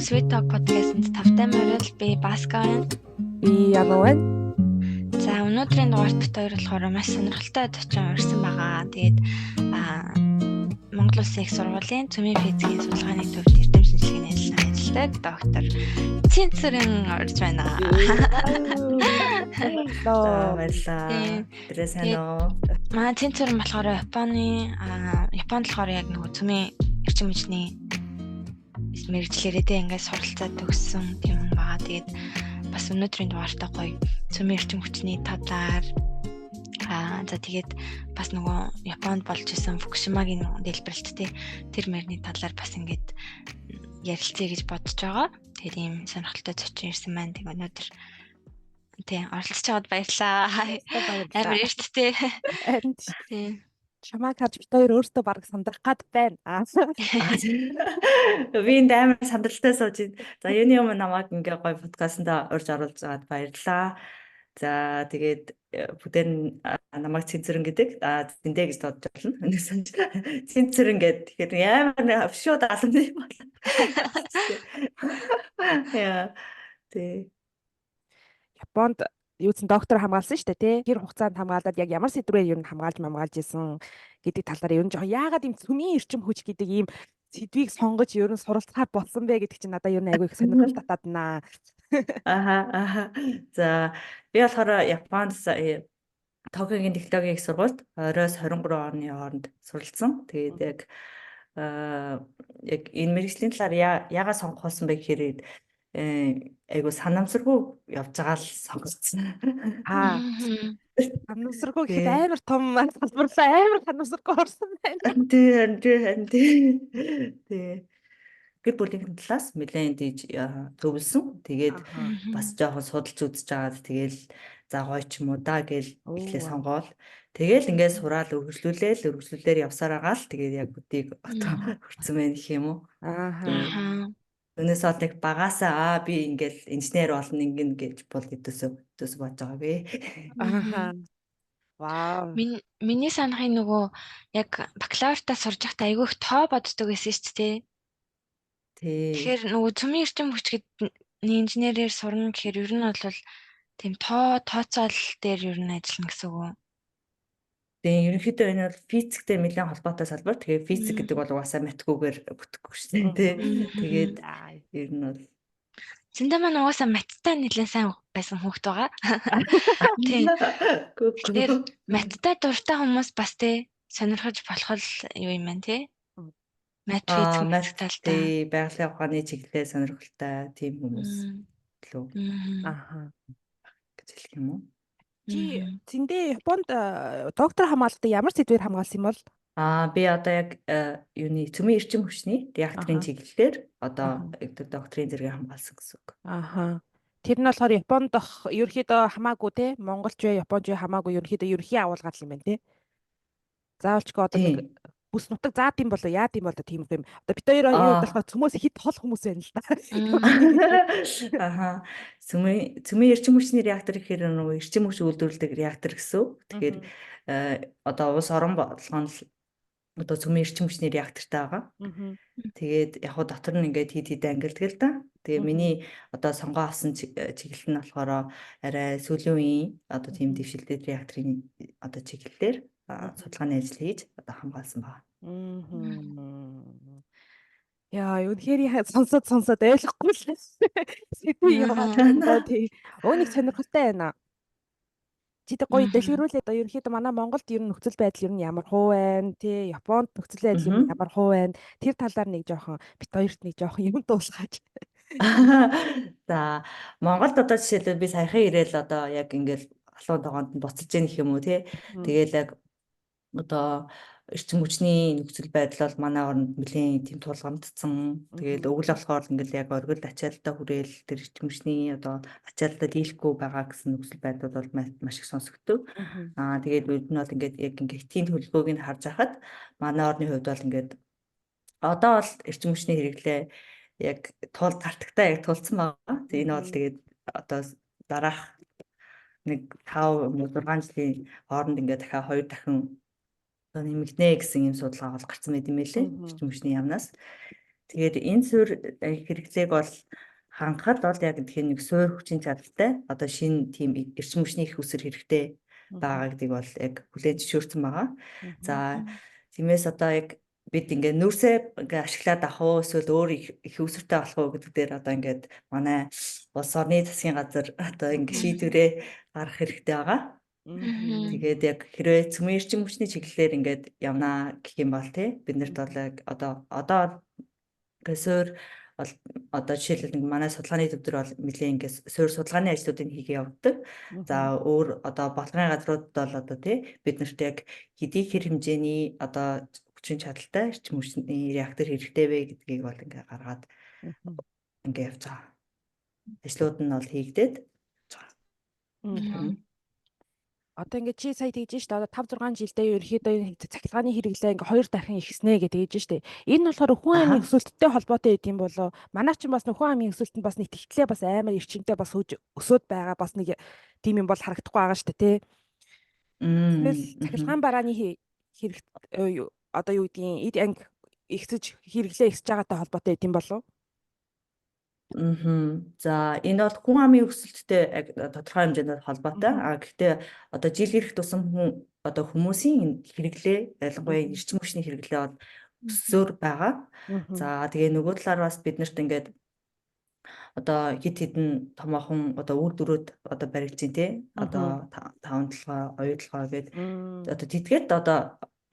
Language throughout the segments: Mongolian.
Sweet Talk podcast-д тавтай морил, би Баска байна. Би Яну байна. За, өнөөдрийн дугаарт бид хоёр болохоор маш сонирхолтой зочин урьсан байгаа. Тэгээд Монгол Улсын их сургуулийн цөмийн физикийн судалгааны төвд эрдэм шинжилгээний ажилладаг доктор Цэнцэрэн орж байна. За, баярлалаа. Тэрээ сайн уу? Манай Цэнцэрэн болохоор Японд болохоор яг нөгөө цөмийн эрчим хүчний мэргэжлээрээ тэ ингээд суралцаад төгссөн тийм хүн байгаа. Тэгээд бас өнөөдрийн дугаартаа гоё цөмийн эрчим хүчний талаар за тэгээд бас нөгөө Японд болж исэн Фукушимагийн дэлбэрэлт тэ тэр мөрний талаар бас ингээд ярилцъя гэж бодож байгаа. Тэгээд ийм сонирхолтой зочин ирсэн маань. Тэг өнөөдөр тий оролцож байгаад баярлалаа. Амар эрт тий. Харин тий. Чамайг харж бид хоёр өөртөө бараг сандрах гад байна. Би энд амар сандралтай сууж байна. За, юуны өмнө намайг ингээ гоё подкастт урьж оруулж байгаад баярлалаа. За, тэгээд бүгдээр нь намайг Цэнцэрэн гэдэг. Зэндэ гэж дуудаж болно. Өнөөс нь Цэнцэрэн гэдэг. Тэгэхээр амар шууд алан юм байна. Яа. Тий. Японд юуцэн доктор хамгаалсан шүү дээ, тий. Тэр хугацаанд хамгаалаад яг ямар сэдвээр ер нь хамгаалж мамгаалж исэн гэдэг талаар ер нь жоохон яагаад ийм цөмийн эрчим хүч гэдэг ийм сэдвийг сонгож ер нь суралцахаар болсон бэ гэдэг чинь надад ер нь айгүй их сонирхол татааднаа. Аха. За, би болохоор Японд Токиогийн технологийн их сургуульд 20-с 23 оны хооронд суралцсан. Тэгээд яг энэ мэргэжлийн талаар яагаад сонгох болсон бэ гэхээр айгу санамсаргүй явж байгаа л сонгогдсон. Аа. Санамсаргүй гэхэд амар том салбарлаа, амар санамсаргүй орсон байна. Тий. Гэр бүлийнхэн талаас нэлээд тийж зөвлөсөн. Тэгээд бас жоохон судалж үзэж байгаад тэгэл за гоё ч юм уу да гээл эхлээ сонгоол. Тэгэл ингээд сураал өргөжлүүлээл явсаар байгаа л тэгээд яг үдийг одоо хүрсэн байх гэх юм уу. Аа. Өнөөс бол нэг багасаа би ингээл инженер болно ингэн гэж бол хэдөөсөө бодож байгаагүй. Аа. Вау. Миний санахын нөгөө яг бакалавртаа сурж байхдаа айгүй их тоо боддог байсан шүү дээ. Тий. Тэгэхээр нөгөө цөмийн эрчим хүч гэдэг инженерээр сурна гэхээр ер нь бол тийм тооцоол дээр ер нь ажиллана гэсэн үг үү? Тэгээ ерөнхийдөө энэ бол физиктэй нэлээд холбоотой салбар. Тэгээ физик гэдэг бол угаасаа матгүйгээр бүтэхгүй шүү дээ. Тэгээд ер нь бол Зэндээ маань угаасаа маттай нэлээд сайн байсан хүүхэд байгаа. Тийм. Тэгэхээр маттай дуртай хүмүүс бас тий сонирхож болох л юу юм байна тий. Мат физик мэт талтай. Тий, байгалийн ухааны чиглэлээр сонирхолтой тийм хүмүүс лүү. Аха. Гэж хэлэх юм уу? Чи зэндээ Японд доктор хамгаалалтаа ямар сэдвээр хамгаалсан юм бол? Би одоо яг юуны цөмийн эрчим хүчний реакторын чиглэлээр одоо докторийн зэрэгээр хамгаалсан гэсэн үг. Аха. Тэр нь болохоор Японд ерөнхийдөө хамаагүй те, Монголч вэ, Японч вэ хамаагүй ерөнхийдөө ерөнхий агуулгаар л юм байна те. Заавалчгүй одоо нэг бүс нутаг заад юм болоо яад юм болоо тийм юм. Одоо бид хоёр юу болохоор цөмөөс хит хол хүмүүс байна л да. Аха. Цөмийн эрчим хүчний реактор гэхээр нөгөө эрчим хүч үйлдвэрлэдэг реактор гэсэн үг. Тэгэхээр одоо улс орон болгоно л одоо цөмийн эрчим хүчний реактортай байгаа. Тэгээд яг хуу дотор нь ингээд хид хид ангилдаг л да. Тэгээ миний одоо сонгоо авсан чиглэл нь болохоор арай сүүлийн үеийн одоо тийм дэвшилтэд реакторын одоо чиглэлээр судалгааны ажил хийж одоо хамгаалсан байна. Яа, үнэхээр сонсоод ойлгохгүй л сэдв яваад байна тий. Өө нэг сонирхолтой байна. Чи тэг гоё дэлгэрүүлээд ерөнхийдөө манай Монголд ер нь нөхцөл байдал ер нь ямар хуу байна тий, Японд нөхцөл байдал ер нь ямар хуу байна. Тэр талаар нэг жоохон бит хоёрт нэг жоохон юм дуулгаач. За, Монголд одоо жишээлбэл би саяхан ирээл одоо яг ингээл халуун тогоонд нь буцаж гин гэх юм уу тий. Тэгээл яг одоо эрчим хүчний нөхцөл байдал бол манай оронд нэлээн тийм тулгамдсан. Тэгээд өвөл болохоор ингээл яг оргил ачаалтаа хүрээл тэр эрчим хүчний одоо ачаалтаа дийлэхгүй байгаа гэсэн нөхцөл байдал бол маш их сонсогддог. Тэгээд бид нь бол ингээд яг ингээд хэтийн төлөвлөгөөг нь харж байхад манай орны хувьд бол ингээд одоо бол эрчим хүчний хэрэглээ яг тул тартагтай яг тулцсан байгаа. Тэгээд энэ бол тэгээд одоо дараах нэг 5 6 жилийн хооронд ингээд дахиад 2 дахин нэмэгдэнэ гэсэн юм судалгаа бол гарсан байт юм байлээ. Эрчим хүчний яамнаас. Тэгээд энэ суурь хэрэглээг бол хангахад бол яг тэгэхээр нэг суурь хүчин чадалтай одоо шинэ тийм эрчим хүчний их усэр хэрэгтэй байгаа гэдгийг бол яг хүлээн зөвшөөрсөн байгаа. За тиймээс одоо яг бид ингээд нүүрсээ ингээ ашиглаад авах уу эсвэл өөр их үүсвэртэй болох уу гэдэг дээр одоо ингээд манай улс орны засгийн газар одоо ингээ шийдвэрээ гаргах хэрэгтэй байгаа. Тэгээд яг хэрвээ цөмийн эрчим хүчний чиглэлээр ингээд явнаа гэх юм бол тий бид нарт бол яг одоо суурь бол одоо жишээлбэл нэг манай судалгааны төв төр бол нэлээд ингээд суурь судалгааны ажлуудыг хийгээ явдаг. За өөр одоо бодлогын газруудад бол одоо тий бид нарт яг хэдий хэр хэмжээний одоо хүчин чадалтай эрчим хүчний реактор хэрэгтэй вэ гэдгийг бол ингээ гаргаад ингээ явж байгаа. Ажлууд нь бол хийгдээд явж байгаа. Одоо ингээд чи сая тэгж штэ, одоо 5 6 жилдээ ерөөхдөө цахилгааны хэрэглээ ингээ 2 дахин ихснэ гэдэг тэгж штэ. Энэ болохоор хүн амын өсөлттэй холбоотой байд юм болоо? Манай чинь бас хүн амын өсөлт нь бас нэг тэгтлээ бас амар эрчимтэй бас өсөөд байгаа бас нэг тийм юм бол харагдахгүй байгаа штэ тий. Тэгэл цахилгаан барааны хэрэг одоо юу гэдгийг эд анги ихсэж хэрэглээ ихсэж байгаатай холбоотой байд юм болов? За энэ бол хүн амын өсөлттэй тодорхой хэмжээнд холбоотой. А гэхдээ одоо жил ирэх тусам хүн одоо хүмүүсийн хэрэглээ, ялангуяа эрчим хүчний хэрэглээ бол өссөөр байгаа. За тэгээ нөгөө талаар бас бид нарт ингээд одоо хэд хэдэн томоохон одоо үйлдвэрүүд одоо баригдаж байна те. Одоо таван толгой, оюу толгой гээд одоо тэдгээрт одоо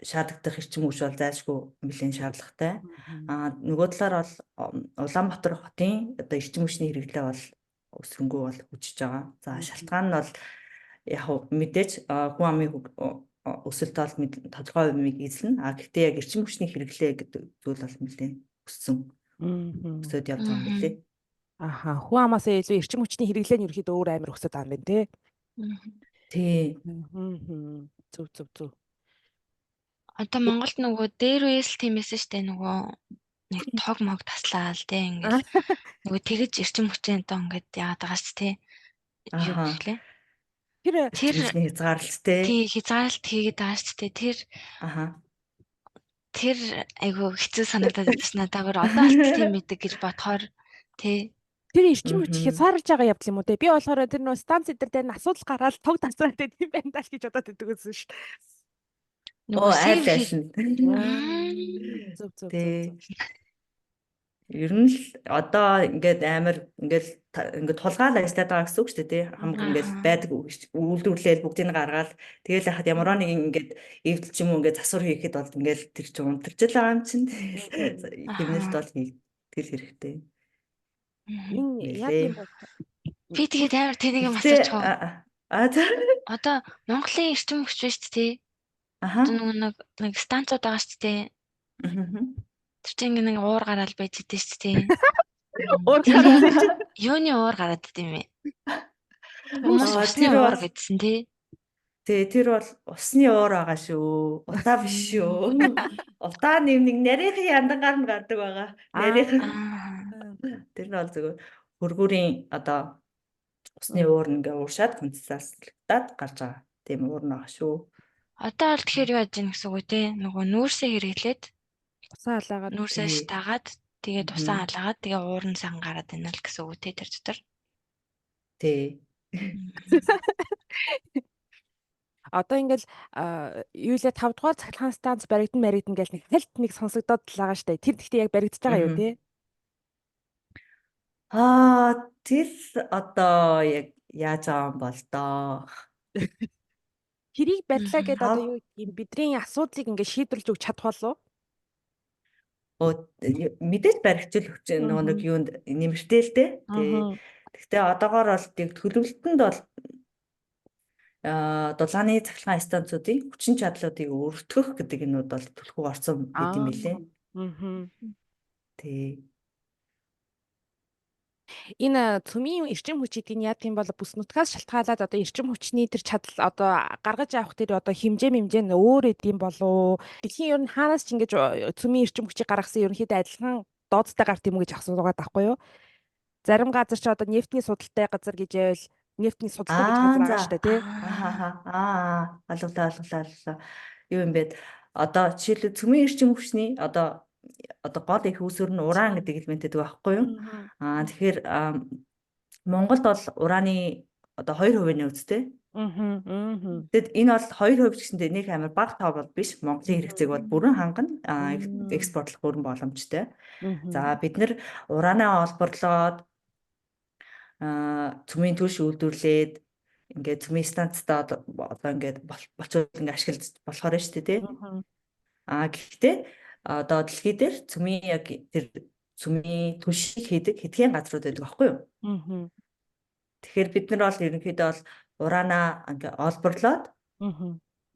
шаардлагатай эрчим хүч бол зайлшгүй нэлээн шаардлагатай. Аа нөгөө талаар бол Улаанбаатар хотын одоо эрчим хүчний хэрэглээ бол өсрөнгөө бол хүчиж байгаа. За шалтгаан нь бол яг мэдээж хүн амын өсөлт бол тодорхой хувийг эзэлнэ. А гэхдээ яг эрчим хүчний хэрэглээ гэдэг зүйл бол нэлээн өссөн. Өсөд явж байгаа юм билээ. Аха, хүн амаасаа илүү эрчим хүчний хэрэглээ нь ерөөхдөө өөр амар өсөд байгаа юм байна те. Тий. Зөв зөв зөв. Одоо Монголд нөгөө дээр үеэс л тийм байсан штэ, нөгөө нэг тог мог таслаал те, ингээл нөгөө тэгэж эрчим хүчээ одоо ингээд яагаад байгаа ч те. Юу гэхлээ? Тэр хязгаарлалт те. Тий, хязгаарлалт хийгээд байгаа ч те. Тэр тэр айгу хэцүү санагдаад байсан надад. Одоо алт тийм мэддэг гэж бодохоор те. Тэр эрчим хүч хязгаарлаж байгаа явдал юм уу те? Би болохоор тэр нөгөө станц дээр тэр асуудал гараад тог таслаад тийм байна даа л гэж бодоод байдаг байсан шүү дээ. Нөгөө айл айлшин. Зөв зөв зөв. Ер нь л одоо ингээд амар ингээд ингээд тулгаал ажиллаад байгаа гэсэн үг шүү дээ тий. Хамаг ингээд байдаг үйлдвэрлээл бүгдийг гаргаал тэгэл яхад ямар нэг ингээд эвдэл ч юм уу ингээд засвар хийхэд бол ингээд тэр чинь унтарч л байгаа юм чинь. Тэгэл хэмнэлт бол хийгдэл хэрэгтэй. Энэ яг юм бол би тэгээд амар тэнийг юм асуучих. Аа за. Одоо Монголын эрчим хүч биш тий. Одоо нөгөө нэг станцууд байгаа шүү дээ. Тэр чинь ингээ нэг уур гараал байж идэв шүү дээ. Уур гараад байж. Юуны уур гараад идэв юм бэ? Хүмүүс усны уур гэдсэн тий. Тий, тэр бол усны уур байгаа шүү. Утаа биш шүү. Утаа нэм нэг нарийнхан яндангаар нь гардаг байгаа. Нарийнхан. Тэр нь бол зөвхөн хөргүүрийн одоо усны уур ингээ ууршаад конденсацлагдаад гарч байгаа. Тийм уур нь байгаа шүү. Одоо бол тэгэхээр юу яаж ийн гэсэн үг үү те? Нөгөө нүүрсээ хэрэглээд усаа алаагаад нүүрсээ шатаагаад тэгээд усаа алаагаад тэгээ уур нь сан гараад байна л гэсэн үг үү те тэр дотор. Тий. Одоо ингээл юу лээ 5 дугаар цахилгаан станц баригдан маригдан гэл нэг хальт нэг сонсогдоод л байгаа штэ. Тэр гэхдээ яг баригдаж байгаа юу те? Аа тэр одоо яг яаж байгаа юм бол доо. Тэрийг барьлаа гэдээ одоо юу юм бидний асуудлыг ингээд шийдвэрлэж өгч чадах болов? Мэдээж баригчил хүч нөгөө нэг юунд нэмэртэй л дээ. Гэхдээ одоогоор бол төлөвлөлтөнд бол дулааны цахилгаан станцуудын хүчин чадлуудыг өртгөх гэдэг юмнууд бол төлхөө орсон байт юм билээ. Тий. Энэ цөмийн эрчим хүч гэдэг нь яадаг юм бол бүс нутгаас шалтгаалаад одоо эрчим хүчний тэр чадал одоо гаргаж авах тэр одоо хэмжээ мэмжээ нь өөр эд юм болов. Дэлхийн ер нь хаанаас ч ингэж цөмийн эрчим хүчийг гаргасан ерөнхийдөө адилхан дооцтой гарт юм уу гэж асуугаад байхгүй юу? Зарим газар ч одоо нефтний судалтай газар гэж байвал нефтний судалтай гэж газар байгаа шүү дээ тий. Аа, алглаа. Юу юм бэ? Одоо жишээлбэл цөмийн эрчим хүчний одоо одоо гол их үүсвэр нь уран гэдэг элемент гэдэг байхгүй юу? Тэгэхээр Монголд бол ураны одоо 2% нөөцтэй. Тэгэд энэ бол 2% ч гэсэндээ нэг амар бага тоо бол биш. Монголын хэрэгцээг бол бүрэн хангана, экспортлох бүрэн боломжтой. За бид нар уранаа олборлоод цөмийн түлш үйлдвэрлээд ингээд цөмийн станцтай одоо ингээд болчвол ингээд ашиглаж болохоор шүү дээ, тий. Гэхдээ одоо дэлхий дээр цөмийн яг тэр цөмийн түлшийг хийдэг хэдхэн газрууд байдаг аахгүй юу? Тэгэхээр бид нар бол ерөнхийдөө бол уранаа ингээ олборлоод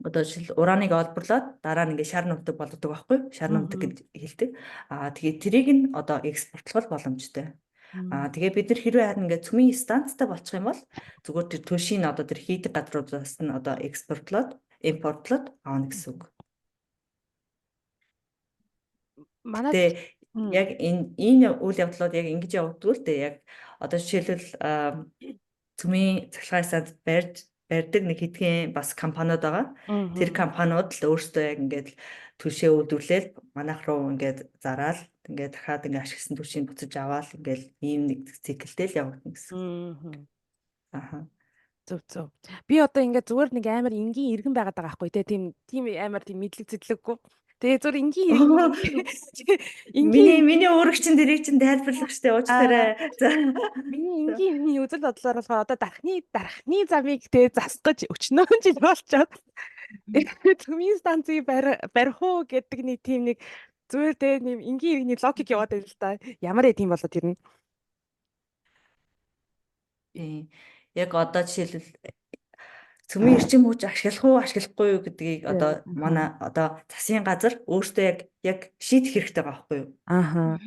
одоо жишээл ураныг олборлоод дараа нь ингээ шар нумтаг болгодог байхгүй юу? Шар нумтаг гэж хэлдэг. Тэгээд тэрийг нь одоо экспортлох боломжтой. Тэгээ бид нар хэрвээ харин ингээ цөмийн станцтай болчих юм бол зүгээр тэр түлшийг одоо тэр хийдэг газруудаас нь одоо экспортлоод импортлоод авна гэсэн үг. Манай Тэгээ яг энэ үйл явдлууд яг ингэж явагддаг л дээ. Яг одоо жишээлбэл цөмийн цахилгаан станц барьдаг нэг хэдхэн бас компаниуд байгаа. Тэр компаниуд л өөрсдөө яг ингээд түлшээ үйлдвэрлээл манайх руу ингээд зараал ингээд дахиад ингээд ашигласан түлшийг буцаж аваал ингээд ийм нэг циклтэй л явагдана гэсэн. Аха. Зөв зөв. Би одоо ингээд зүгээр нэг амар энгийн иргэн байгаад байгаа байхгүй те. Тийм тийм амар тийм мэдлэг зэдлэггүй. Тэгээ зүгээр энгийн энгийн миний өөрөг чинь тэрийг чинь тайлбарлах штэ уучлаарай. За. Миний энгийн хүний үзэл бодлоор болохоор одоо дархны замыг те засах гэж өчнөө жил болчоод цөмийн станцыг барих уу гэдэг нэг тийм нэг зүгээр те нэг энгийн иргэний логик яваад байл л та. Ямар ээ тийм болоод ирнэ. Яг одоо жишээлбэл цөмийн эрчим хүч ашиглах уу ашиглахгүй юу гэдгийг одоо манай одоо засгийн газар өөртөө яг шийдэх хэрэгтэй байгаа байхгүй юу? Аха.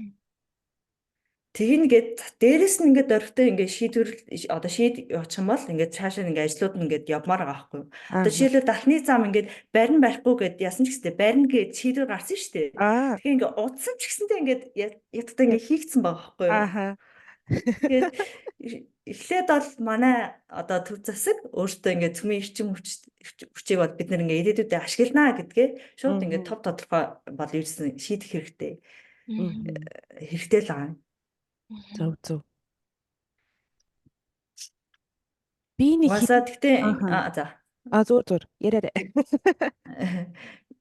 Тэгнэ гээд дээрэс нь ингээд дөрвтэй ингээд шийдвэр одоо шийд явуучих юм бол ингээд цаашаа ингээд ажлууд нь ингээд явмаар байгаа байхгүй юу? Одоо жишээлбэл дархны зам ингээд барин барихгүй гэд яасан ч гэсэнтэй барина гэд шийдвэр гарсан шүү дээ. Тэгэхээр ингээд удсан ч гэсэнтэй ингээд ядтаа ингээд хийгдсэн байгаа байхгүй юу? Аха. Тэгээд эхлээд бол манай одоо төв засаг өөртөө ингээд цөмийн эрчим хүчийг бол бид нар ингээд ирээдүйдээ ашигланаа гэдгээ шууд ингээд топ тодорхой бол ерөөсөн шийдэх хэрэгтэй. Хэрэгтэй л байгаа. Зөв зөв. Би нэг угаасаа тэгтээ за. Зур зур яриарай.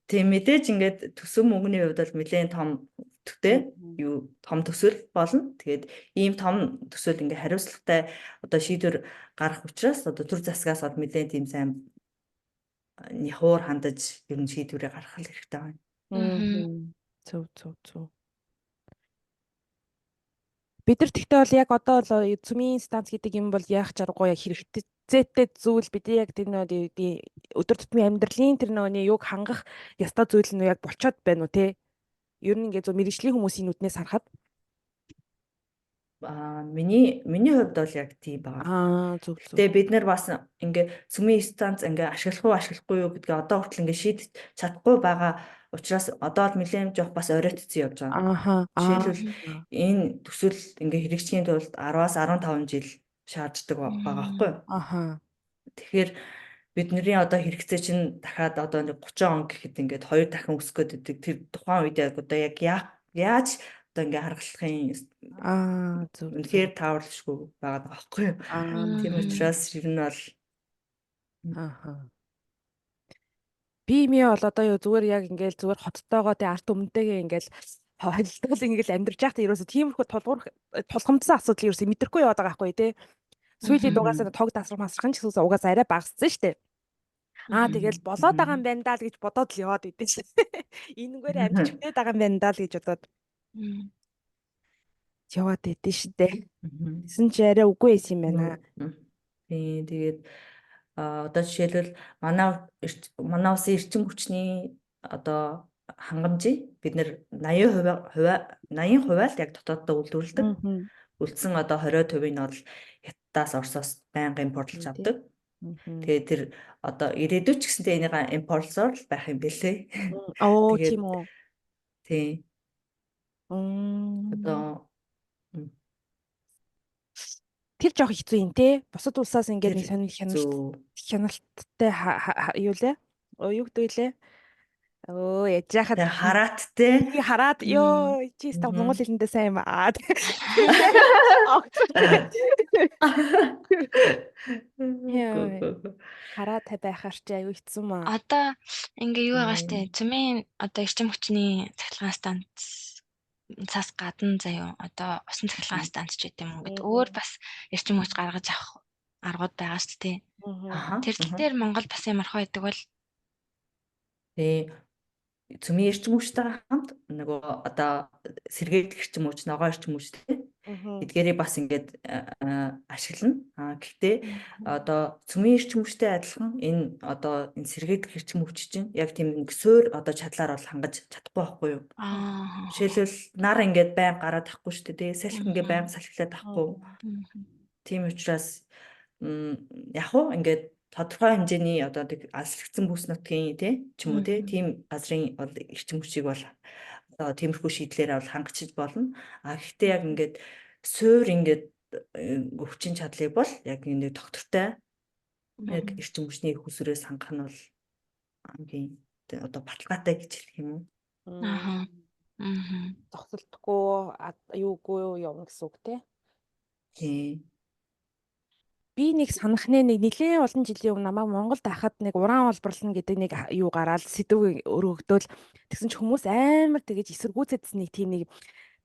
Тийм мэдээж ингээд төсөв мөнгөний хувьд бол нэлээд том өтгтэй юу том төсөл болно. Тэгээд ийм том төсөл ингээ хариуцлагатай одоо шийдвэр гарах учраас одоо төр засгаас бол нэлээд тийм сайн хуур хандаж ер нь шийдвэрээ гаргах хэрэгтэй байна. Зөв зөв зөв. Бид нар тэгтээ бол яг одоо л цөмийн станц гэдэг юм бол яах чаргагүй яг хэрэгцээтэй зүйл бид яг тэр нөө өдөр тутмын амьдралын тэр нөөний юг хангах ёстой зүйл нь яг болчоод байна уу те? Ер нь ингээд зөв мэрэгжлийн хүмүүсийн нүднээс харахад миний хувьд бол яг тийм байгаа. Зөв зөв. Тэгээ бид нар бас ингээ цөмийн станц ингээ ашиглах уу ашиглахгүй юу гэдгээ одоо хүртэл ингээ шийдэж чадахгүй байгаа учраас одоо л нэлээд жоох бас оройтцсон явж байгаа. Аха. Жишээлбэл энэ төсөл ингээ хэрэгжихийн тулд 10-аас 15 жил шаарддаг байгаа байхгүй юу? Аха. Тэгэхээр бидний одоо хэрэгцээ чинь дахиад одоо нэг 30 он гэхэд ингээд 2 дахин өсөх гээд байдаг. Тэр тухайн үед яг одоо яг яаж одоо ингээ харгалах юм зөв. Үнэхээр тааварлашгүй байгаа байхгүй юу? Тийм учраас ер нь бол аха. Би ми бол одоо юу зүгээр яг ингээл зүгээр хоттойгоо тэ арт өмнөтэйгээ ингээл холилдол ингээл амьдарч байхдаа ерөөсө тиймэрхүү тулгамдсан асуудал ерөөсө мэдрэхгүй яваад байгаа байхгүй тий. Сүүлийн дугаасаа тог тасрах масрах нь ч гэсэн угаасаа арай багассан шүү дээ. Тэгэл болоод байгаа юм байна даа л гэж бодоод л яваад идэв шээ. Энэнгээр амьдарч өгнөд байгаа юм байна даа л гэж бодоод яваад идэв шүү дээ. Тэсэн чи арай үгүй байсан юм байна. Тийм тэгээд одоо жишээлбэл манай улсын эрчим хүчний одоо хангамжийг бид нэр 80% 80% л яг дотооддоо үйлдвэрлэдэг. Үлдсэн одоо 20% нь бол Хятадаас, Оросоос байнга импортлж авдаг. Тэгээд тэр одоо ирээдүйд ч гэсэнтэй энийг импортлсоор л байх юм бэлээ. Оо тийм үү. Тийм. Одоо тэр жоох хэцүү юм те. Бусад улсаас ингээд нэг сонир хяналттай юу лээ? Юу гэдэг лээ? Өө яж яхад Тэгээ харааттэй. би хараад ёо чи ста монгол хэлэндээ сайн юм аа. Яа. Хараатай байхаар чи аюу хэцүү маа. Одоо ингээ юу байгаа штэ. Цөмийн одоо эрчим хүчний цахилгаан станц цаас гадна заяа одоо усан цахилгаан станц ч гэдэм юм ингээд өөр бас эрчим хүч гаргаж авах аргууд байгаа штэ тий. Тэр тал дээр Монгол бас ямархуу байдаг бол Тий. Цөмийн эрчим хүчтэйгээ хамт нөгөө одоо сэргээдэх эрчим хүч, ногоон эрчим хүч тий. Эдгээрийг бас ингээд ашиглана. А гэхдээ одоо цөмийн эрчим хүчтэй адилхан энэ одоо энэ сэргээдэх эрчим хүч чинь яг тийм нэг суур одоо чадлаар бол хангаж чадахгүй байхгүй юу? Жишээлбэл нар ингээд байнга гараад авахгүй шүү дээ тий. Салхи ингээд байнга салхилаад авахгүй. Тийм учраас яг уу ингээд тодорхой хэмжээний одоо тэг алслагдсан бүс нутгийн тий ч юм уу тий тийм газрын бол эрчим хүчийг бол одоо тиймэрхүү шийдлээрээ бол хангачиж болно. А гэхдээ яг ингээд суур ингээд өвчин чадлыг бол яг нэг доктортой яг эрчим хүчний хүсвэрээс хангах нь бол хамгийн одоо баталгаатай гэж хэлэх юм уу? Аа. Зогсолтгүй юугүй явна гэсэн үг тий. Тий. Би нэг санах нэ нэг нэлээд олон жилийн өмнө намайг Монголд байхад нэг уран олборлно гэдэг нэг юу гараал сэдв өргөгдөөл тэгсэн чи хүмүүс амар тэгэж эсэргүүцээдсэн нэг тийм нэг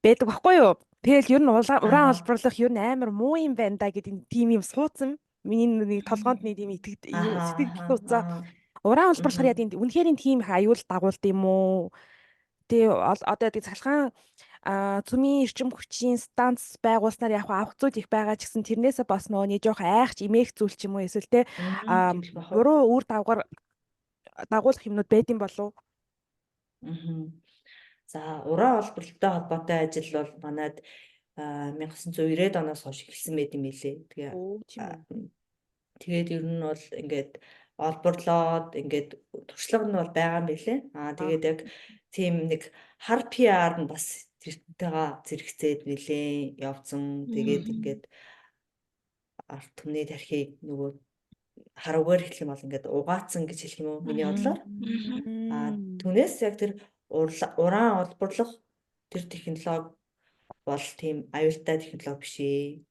байдаг баггүй юу. Тэгэл ер нь уран олборлох ер нь амар муу юм байна да гэдэг тийм юм суудсан. Миний нэг толгоонд нэг тийм сэтгэл суудсан. Уран олборлохоор яг тийм үнэхээр тийм их аюул дагуулд юм уу? Тэгээ одоо яг цахилгаан цөмийн эрчим хүчийн станц байгуулснаар яг авах зүйл их байгаа ч гэсэн тэрнээсээ бас нөгөө нэг жоох айхч имээх зүйл ч юм уу эсвэл те буруу үр дагавар дагуулах юмнууд байд юм болов уу? За уран олборлолтой холбоотой ажил бол манад 1990-ад оноос хойш эхэлсэн байт юм билээ. Тэгээ тэгээд ер нь бол ингээд олборлоод ингээд туршлага нь бол байгаа юм билээ. Аа тэгээд яг тийм нэг хар PR нь бас тэрнтэйгээ зэрэгцээд нэлээд явцсан. Тэгээд ингээд ард түмний тархийг нөгөө харуугаар хэлэх юм бол ингээд угаацсан гэж хэлэх юм уу миний бодлоор. Аа түүнээс яг тэр уран олборлох тэр технологи бол тийм аюултай технологи биш ээ.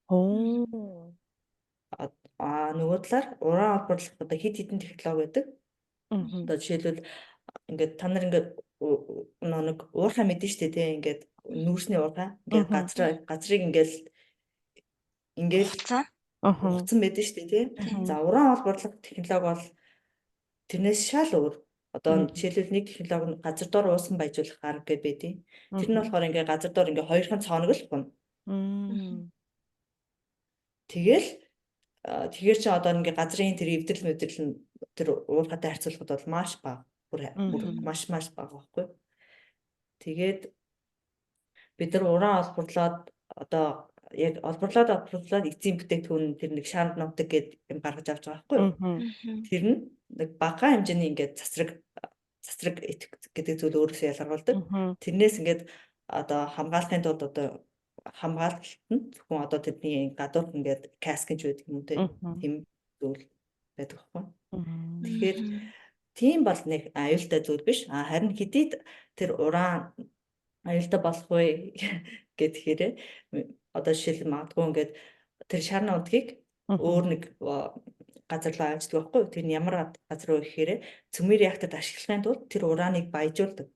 Аа нөгөө талаар уран олборлох одоо хэд хэдэн технологи байдаг. Одоо жишээлбэл ингээд та нар ингээд нэг уурхай мэдэн штэ тий ингээд нүүрсний уурхай ингээд газрыг ингээд хугацсан байдаг штэ тий. За уран олборлох технологи бол тэрнээс шал өөр. Одоо жишээлбэл нэг технологи нь газар дор уусан баяжуулах арга гэдэг байдیں۔ Тэр нь болохоор ингээд газар дор ингээд хоёрхан цооног л хунна. Тэгэл тэгэхээр чи одоо ингээд газрын тэр эвдрэл мэдрэл нь тэр уурхайтай харьцуулахад бол маш бага. Бүр маш маш бага байхгүй. Тэгээд бид нар уран олборлоод одоо яг олборлоод эцсийн бүтээгдэхүүн тэр нэг шанд нутаг гэдэг юм гаргаж авч байгаа байхгүй юу? Тэр нь нэг бага хэмжээний ингээд цацраг гэдэг зүйл өөрөөсөө ялгаргалдаг. Тэрнээс ингээд одоо хамгаалахын тулд одоо хамгаалалт нь зөвхөн одоо тэдний гадуур ингээд каск гэж байдаг юм уу тийм зүйл байдаг байхгүй. Тэгэхээр тийм бол нэг аюултай зүйл биш. А харин хэдийд тэр уран аюултай болох вэ гэхээр одоо жишээл магадгүй ингээд тэр шар нутгийг өөр нэг газар руу авчдаг байхгүй. Тэр нь ямар газар руу гэхээр цөмийн реакторт ашиглахын тулд тэр ураныг баяжуулдаг.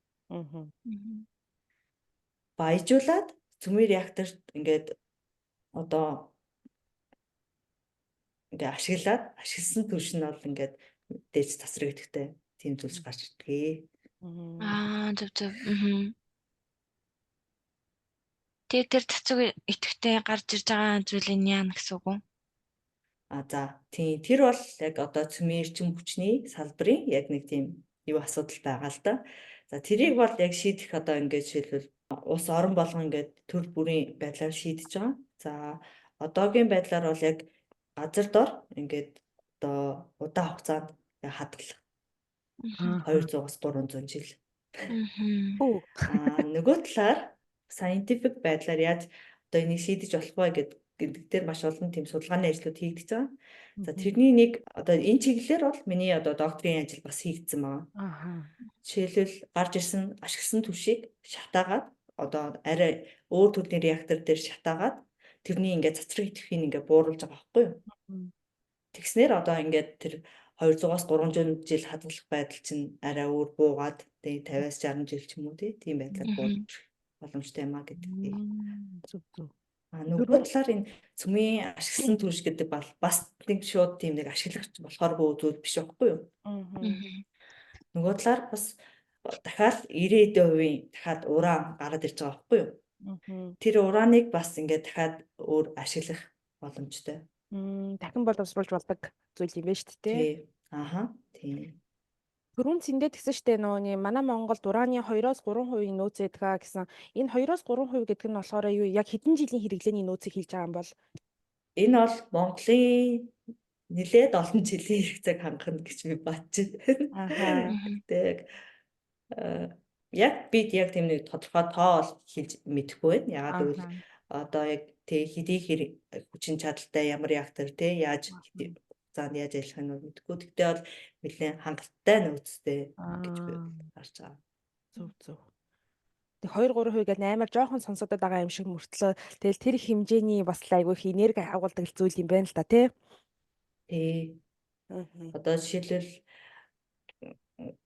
Баяжуулаад цөмийн реакторт ингээд одоо ингээ ашиглаад ашигласан түвш нь бол ингээд дээж цацраг идэхтэй тийм зүйлс гарч ирдэг. Аа зөв зөв. Тэгээ тэр цацраг идэхтэй гарч ирж байгаа зүйлийг яана гэсэн үг үү? А за тийм тэр бол яг одоо цөмийн эрчим хүчний салбарын яг нэг тийм юу асуудал байгаа л да. За тэрийг бол яг шийдэх одоо ингээд жишээлбэл улс орон болгон ингээд төр бүрийн байдлаар шийдэж байгаа. За одоогийн байдлаар бол яг газар дор ингээд одоо удаан хугацаанд хадгалах 200-аас 300 жил. Аа нөгөө талаар scientific байдлаар яаж одоо энийг шийдэж болох вэ гэдэг дээр маш олон тийм судалгааны ажлууд хийгдэж байгаа. За тэрний нэг одоо энэ чиглэлээр бол миний одоо докторийн ажил бас хийгдсэн байна. Жишээлбэл гарч ирсэн ашигласан түвшийг шатаагаад одоо арай өөр төрлийн реактор дээр шатаагаад тэрний ингээд цацраг идэвхийг ингээд бууруулж байгаа байхгүй юу? Тэгснээр одоо ингээд тэр 200-аас 300 жил хадгалах байдал чинь арай өөр буугаад тэгээ 50-аас 60 жил ч юм уу тийм байдлаар бууж боломжтой юм а гэдгийг. Зөв зөв. А нөгөө талаар энэ цөмийн ашигласан түвш гэдэг бол бас нэг шууд тийм нэг ашиглах болохооргүй зүйл биш байхгүй юу? Нөгөө талаар бас дахиад 90% дахиад уран гараад ирж байгаа байхгүй юу? Тэр ураныг бас ингээд дахиад өөр ашиглах боломжтой. Дахин боловсруулж болдог зүйл юм байна шүү дээ. Тий. Аха. Тийм. Түрүүн зэндээ тэгсэн штэ нөгөө манай Монголд ураны 2-оос 3% нөөц байдаг гэсэн. Энэ 2-оос 3% гэдэг нь болохоор юу яг хэдэн жилийн хэрэглээний нөөцийг хэлж байгаа юм бол? Энэ бол Монголын нэлээд олон жилийн хэрэгцээг хангах гэж би бодож байна. Аха. Тэгээд яг бид яг тийм нэг тодорхой тоо бол хэлж мэдэхгүй байна. Яагаад гэвэл одоо яг тэг хэдий хэр хүчин чадалтай ямар реактор те яаж хугацаанд яаж ажиллах нь мэдэхгүй. Тэгтээ бол нэлээд хангалттай нөөцтэй гэж би харж байгаа. Зөв зөв. Тэг 2-3% гэдэг амар жоохон сонсогдоод байгаа юм шиг мөртлөө тэгэл тэр хэмжээний бас л айгүй их энерги агуулдаг зүйл юм байна л та тий. Тий. Одоо жишээлбэл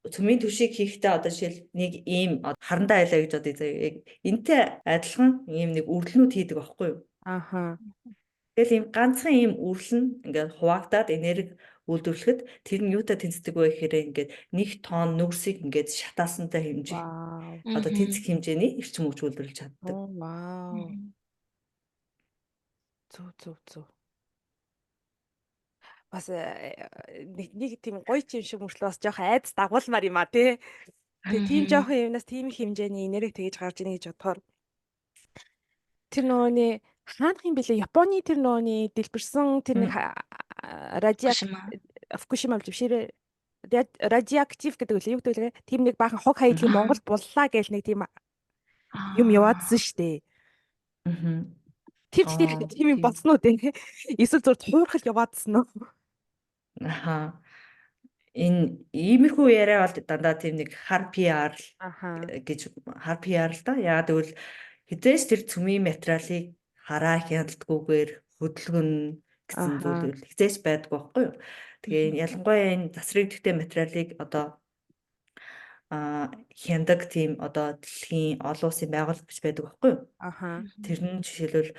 цөмийн түвшийг хийхдээ одоо жишээл нэг ийм харандаа айлаа гэж бодъё заяа. Яг энтэй адилхан ийм нэг үрлэнүүд хийдэг байхгүй юу? Аха. Тэгэл ийм ганцхан ийм үрлэн ингээд хуваагдаад энерги үйлдвэрлэхэд тэр нь юутай тэнцдэг вэ гэхээр ингээд 1 тонн нүрсийг ингээд шатаасантай хэмжээ. Одоо тэнцэх хэмжээний эрчим хүч үйлдвэрлэж чаддаг. Вау. Зөв зөв зөв. Бас нэг тийм гоё юм шиг мөртлөө бас жоохон айдас дагуулмаар юм а тий. Тэгээ тийм жоохон юмнаас тийм их хэмжээний энерги тэгэж гарч ийнэ гэж бодохоор тэр нөгөөний хаанах юм бэлээ Японы тэр нөгөөний дэлбэрсэн тэр нэг Фукушима биш радиоактив гэдэг үлээ юу гэдэг лээ. Тийм нэг баахан хог хаядлын Монголд буллаа гэл нэг тийм юм яваадсан штэ. Тэр тийм юм болсон уу те? Эсвэл зур хуурхал яваадсан уу? Аха. Энэ иймэрхүү яриа бол дандаа тийм нэг хар PR гэж хар PR л да. Яагаад гэвэл хизээч тэр цөмийн материалыг хараа хяналтгүйгээр хөдөлгөн гэсэн зүйл хизээч байдгүй байхгүй юу. Тэгээ ялангуяа энэ засрыг тэгтэй материалыг одоо хяндаг тийм одоо дэлхийн олон улсын байгууллага гэж байдаг байхгүй юу. Тэр нь жишээлбэл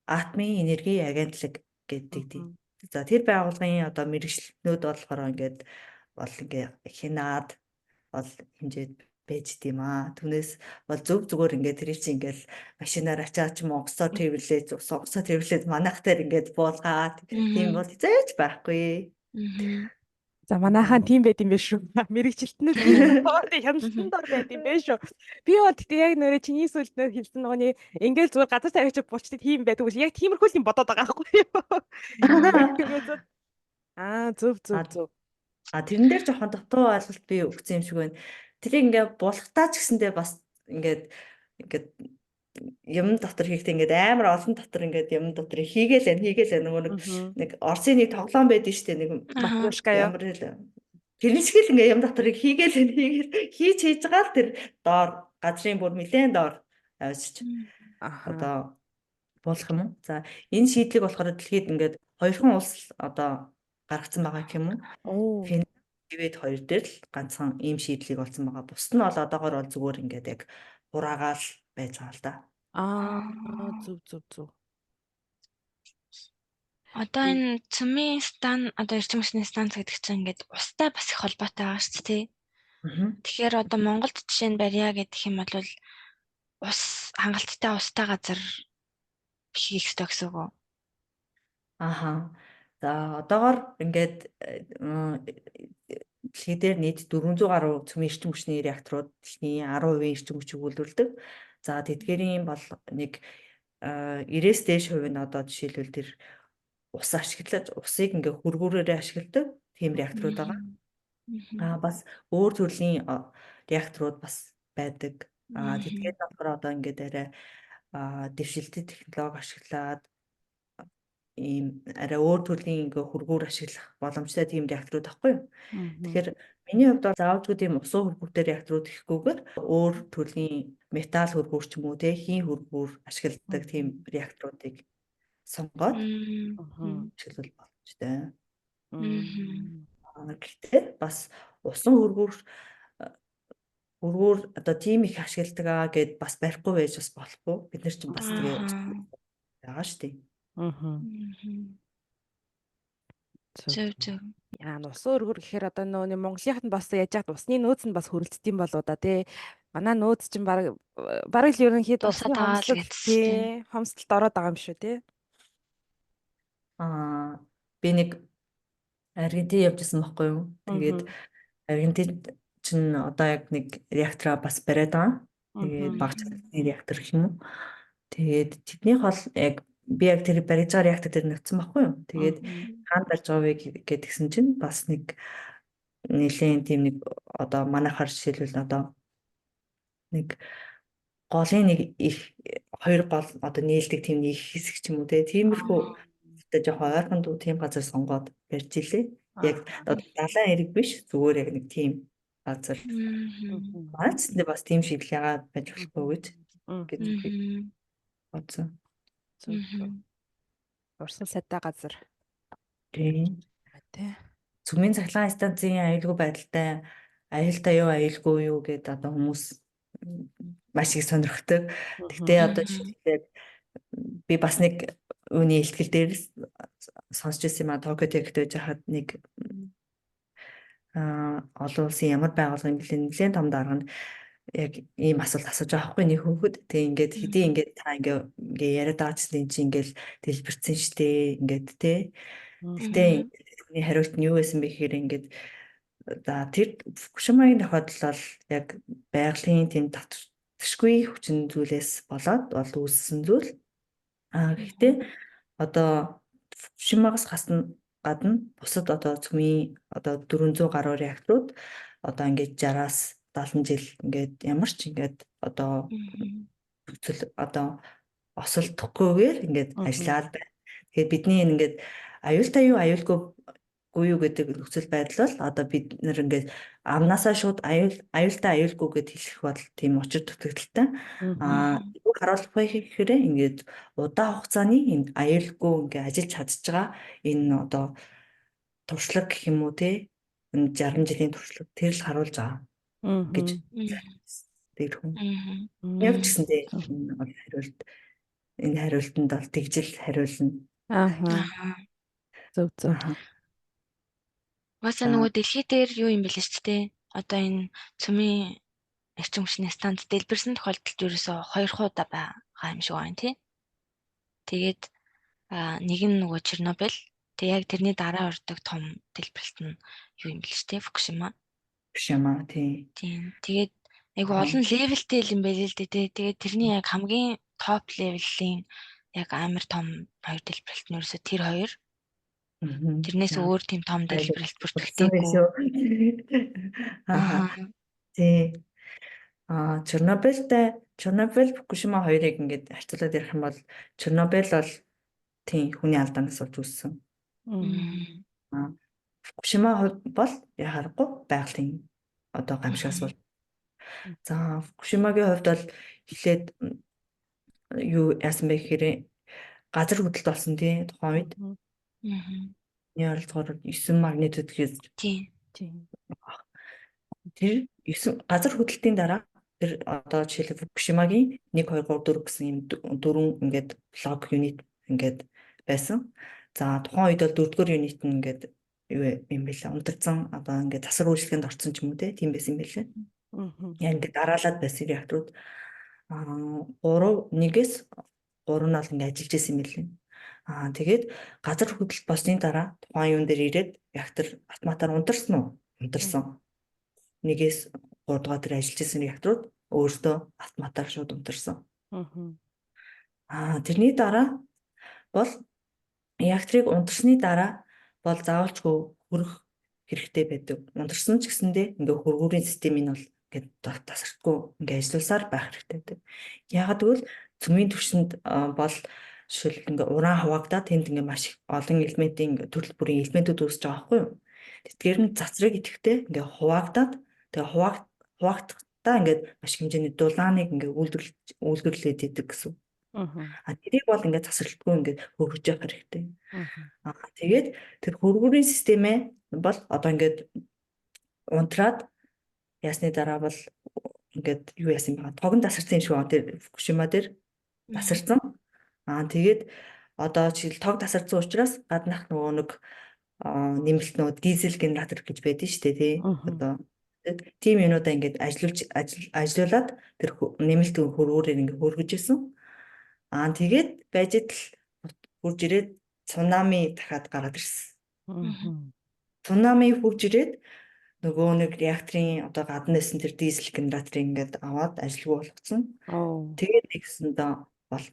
атомын энерги агентлаг гэдэг тийм. За тэр байгууллагын одоо мэргэжилтнүүд болохоор ингээд бол ингээ хянаад бол хэмжээд байж дим аа. Түүнээс бол зөв зүгээр ингээд тэр чинь ингээл машинаар ачаад ч юм онгоцоор тэрвэрлээд ус онгоцоор тэрвэрлээд манайх дээр ингээд буулгаад тийм бол хизээч байхгүй. За манайхан тийм байд юм биш шүү. Мэргэжилтнүүд хяналтан дор байд юм биш шүү. Би бол тэгтээ яг нөрөө чиний сүлд нөр хэлсэн нөгөөний ингээл зүгээр газар тавиач булчдыг тийм байдаг үл яг тиймэрхүү л юм бодоод байгаа байхгүй юу? Аа зөв зөв зөв. А тэрэн дээр жоохон дутуу ойлголт би өгсөн юм шиг байна. Тэрийг ингээ булахтаа ч гэсэндээ бас ингээд ингээд юм дотор хийхдээ ингээд амар олон дотор ингээд юм дотор хийгээл байна хийгээл байна нөгөө нэг Орсын нэг тоглоом байдаг шүү дээ нэг Матрешка ямар хэл тэр шиг л ингээд юм дотор хийгээл байна хийгээл хийж хийж байгаа л тэр доор газрын бүр нэлээд доор авчиж одоо болох юм уу. За энэ шийдлийг болохоор дэлхийд ингээд хоёрхан улс одоо гаргацсан байгаа гэх юм уу. Финлянд хоёр дээр л ганцхан ийм шийдлийг олсон байгаа. Бусд нь бол одоогор бол зүгээр ингээд яг хураагаал байж байгаа л да. Аа зөв зөв зөв. Одоо энэ цөмийн стан одоо эрчим хүчний станц гэдэг чинь ингээд устай бас их холбоотой байгаа шүү дээ. Тэгэхээр одоо Монголд жишээ нь барья гэдэг юм бол ус хангалттай устай газар хийх ёстой гэсэн үг үү? Аха. За одоогор ингээд дэлхий дээр нийт 400 гаруй цөмийн эрчим хүчний реакторууд дэлхийн 10% эрчим хүчийг үйлдвэрлэдэг. За тэдгээрийн бол нэг 90-ээс дээш хувь нь одоо жишээлбэл тэр ус ашиглаж усыг ингээ хөргүүрээрээ ашигладаг тийм реакторууд байгаа. Аа бас өөр төрлийн реакторууд бас байдаг. Аа тэдгээр болохоор одоо ингээд арай дэвшилтэт технологи ашиглаад ийм арай өөр төрлийн ингээ хөргүүр ашиглах боломжтой тийм реакторууд байхгүй юу. Тэгэхээр миний хувьд бол заавалжгүй тийм усан хөргүүртэй реакторууд гэхгүйгээр өөр төрлийн металл хөргүүр ч юм уу те хийн хөргүүр ашигладаг тийм реакторуудыг сонгоод ашиглах боломжтой. Гэхдээ бас усан хөргүүр одоо тийм их ашигладаг аа гэд бас барихгүй байж бас болохгүй. Бид нар чинь бас тэгээ байгаа шүү дээ. Зөв зөв. Яа, усан өргөр гэхээр одоо нөгөө Монголынхад нь бас яаж яхад усны нөөц нь бас хөрөлддөг юм болоо да тий. Манай нөөц чинь бараг л ерөнхийдөө усны хомсдол тий, хомсдолд ороод байгаа юм шүү тий. Аа, би нэг Аргентин явж исэн байхгүй юу? Тэгээд Аргентин чинь одоо яг нэг реактораа бас бариад байгаа. Тэгээд баг чанарны реактор гэх юм уу. Тэгээд тэднийх бол яг би яг тэр барьж байгаа реактор дээр нөтсөн байхгүй юу. Тэгээд хаана барьж байгаа вэ гэдгсэн чинь бас нэг нэлээд тийм нэг одоо манайхаар жишээлбэл одоо нэг голын нэг их хоёр гол одоо нийлдэг тийм нэг хэсэг ч юм уу те тиймэрхүү одоо жоохон ойрхон дүү тийм газар сонгоод барьж илээ. Яг одоо далайн эрэг биш, зүгээр яг нэг тийм газар. Манайч бас тийм шийдэл яагаад байж болохгүй гэж бодсон. Урсан сайтай газар. Тийм. Цөмийн цахилгаан станцын аюулгүй байдалтай аюултай юу аюулгүй юу гэдээ одоо хүмүүс маш их сонирхдаг. Тэгтээ одоо жишээлбэл би бас нэг үүний ихтгэл дээр сонсч ирсэн юм а Токио Техт байж хахад нэг олон улсын ямар байгууллага юм бэлээ нэлээд том дарга нь яг ийм асуулт асууж байгаа хгүй нэг хүүхэд. Тэгээ ингээд хэдий ингээд та ингээ яриад байгаа ч энэ чинь ингээл дэлбэрсэн штэ ингээд те. Тэгтээ түүний хариулт нь юу байсан бэ гэхээр ингээд за тэр Фукушимагийн тохиолдол бол яг байгалийн тийм татваршгүй хүчин зүйлээс болоод бол үүссэн зүйл. А гэхдээ одоо Фукушимагаас гадна бусад одоо цөмийн одоо 400 гаруй реакторууд одоо ингээд 60-аас 70 жил ингээд ямар ч ингээд одоо нөхцөл одоо осолдохгүйгээр ингээд ажиллаад байна. Тэгэхээр бидний ингээд аюултай юу аюулгүй юу гэдэг нөхцөл байдал бол одоо бид нэр ингээд амнаасаа шууд аюултай аюулгүй гэд хэлэх бол тийм учир дутагдaltaй. Аа юу харуулах вэ гэхээр ингээд удаан хугацааны энэ аюулгүй ингээд ажиллаж чадж байгаа энэ одоо туршлага гэх юм уу те энэ 60 жилийн туршлага тэр л харуулж байгаа гэж тэр хүн. Яг ч гэсэндээ энэ бол хариулт энэ хариултанд бол тэгжил хариулна. Аа. Зөв зөв. Угаасаа нөгөө дэлхий дээр юу юм бэлээ шүү дээ. Одоо энэ цөмийн эрчим хүчний станц дэлбэрсэн тохиолдолд ерөөсөө 2 удаа байгаа юм шиг байна тий. Тэгээд нэг нь нөгөө Чернобыль. Тэг яг тэрний дараа ордог том дэлбэрэлт нь юу юм бэлээ шүү дээ. Фукушима. Фукушима тий. Тийм. Тэгээд айгу олон level тэй юм байл л дээ тий. Тэгээд тэрний яг хамгийн топ level ийн яг амар том хоёр дэлбэрэлт нь ерөөсөө тэр хоёр. Тэрнээс өөр тийм том дэлбэрэлт бүртгэдэггүй. Аа. Тий. Аа, Чернобыльтай Чернобыль, Фукушима хоёрыг ингээд харьцуулаад ярих юм бол Чернобыль бол тийм хүний алдаанаас болж үүссэн. Аа. Фукушима бол яхаарахгүй байгалийн одоо гамшигаас бол. За, Фукушимагийн хувьд бол эхлээд юу яасан бэ гэхээр газар хөдлөлт болсон тий тухайн үед. Миний ойролцоогоор 9 магнитуд гэж. Тийм. Тэр 9 газар хөдлөлтийн дараа тэр одоо жишээлбэл Фукушимагийн 1 2 3 4 гэсэн юм дөрвөн ингээд блок юнит ингээд байсан. За тухайн үед бол дөрөвдүгээр юнит нь ингээд юу юм бэлээ унтарсан одоо ингээд засвар үйлчлэгэнд орсон ч юм уу тийм байсан юм бэлээ. Яг ингээд дараалаад байсан реакторууд 3 1-ээс 3 нь бол ингээд ажиллаж исэн юм бэлээ. Аа тэгээд газар хөдлөлт болсны дараа тухайн юун дээр ирээд реактор автоматар унтарсан уу? Унтарсан. 1-ээс 3 дугаар дээр ажиллаж исэн реакторууд өөртөө автоматар шууд унтарсан. Аа тэрний дараа бол реакторыг унтарсны дараа бол заавалчгүй хөрөх хэрэгтэй байдаг. Унтарсан ч гэсэндээ ингээ хөргүүрийн системийг нь бол ингээд тасралтгүй ингээ ажилласаар байх хэрэгтэй байдаг. Яагаад гэвэл цөмийн түвшинд бол Жишээлбэл, ингээ уран хуваагдаад тэнд ингээ маш их олон элементийн төрөл бүрийн элементүүд үүсэж байгаа байхгүй юу? Тэдгээр нь цацрыг идэхтэй ингээ хуваагдаад, тэгээ хуваагдахтаа ингээд маш их хэмжээний дулааныг ингээ үйлдвэрлээд идэг гэсэн. А тэрийг бол ингээд засралтгүй ингээд хөргөж явах хэрэгтэй. Аа, тэгээд тэр хөргөрийн системээ бол одоо ингээд унтраад ясны дараа бол ингээд юу яасан бэ? Тогон тасарсан юм шиг байна, тэр Фукушима дээр тасарсан. Аа, тэгээд одоо жишээл тог тасарсан учраас гаднах нөгөө нэг нэмэлт нөгөө дизель генератор гэж байдаг шүү дээ, тий. Одоо тийм юмнуудаа ингээд ажиллуулад тэр нэмэлт хөргөөрөөр ингээд хөргөж исэн. Аа, тэгээд байж идэл хурж ирээд цунами дахиад гараад ирсэн. Цунами хурж ирээд нөгөө нэг реакторын одоо гадна байсан тэр дизель генераторыг ингээд аваад ажилгүй болгоцсон. Тэгээд нэгсэндээ бол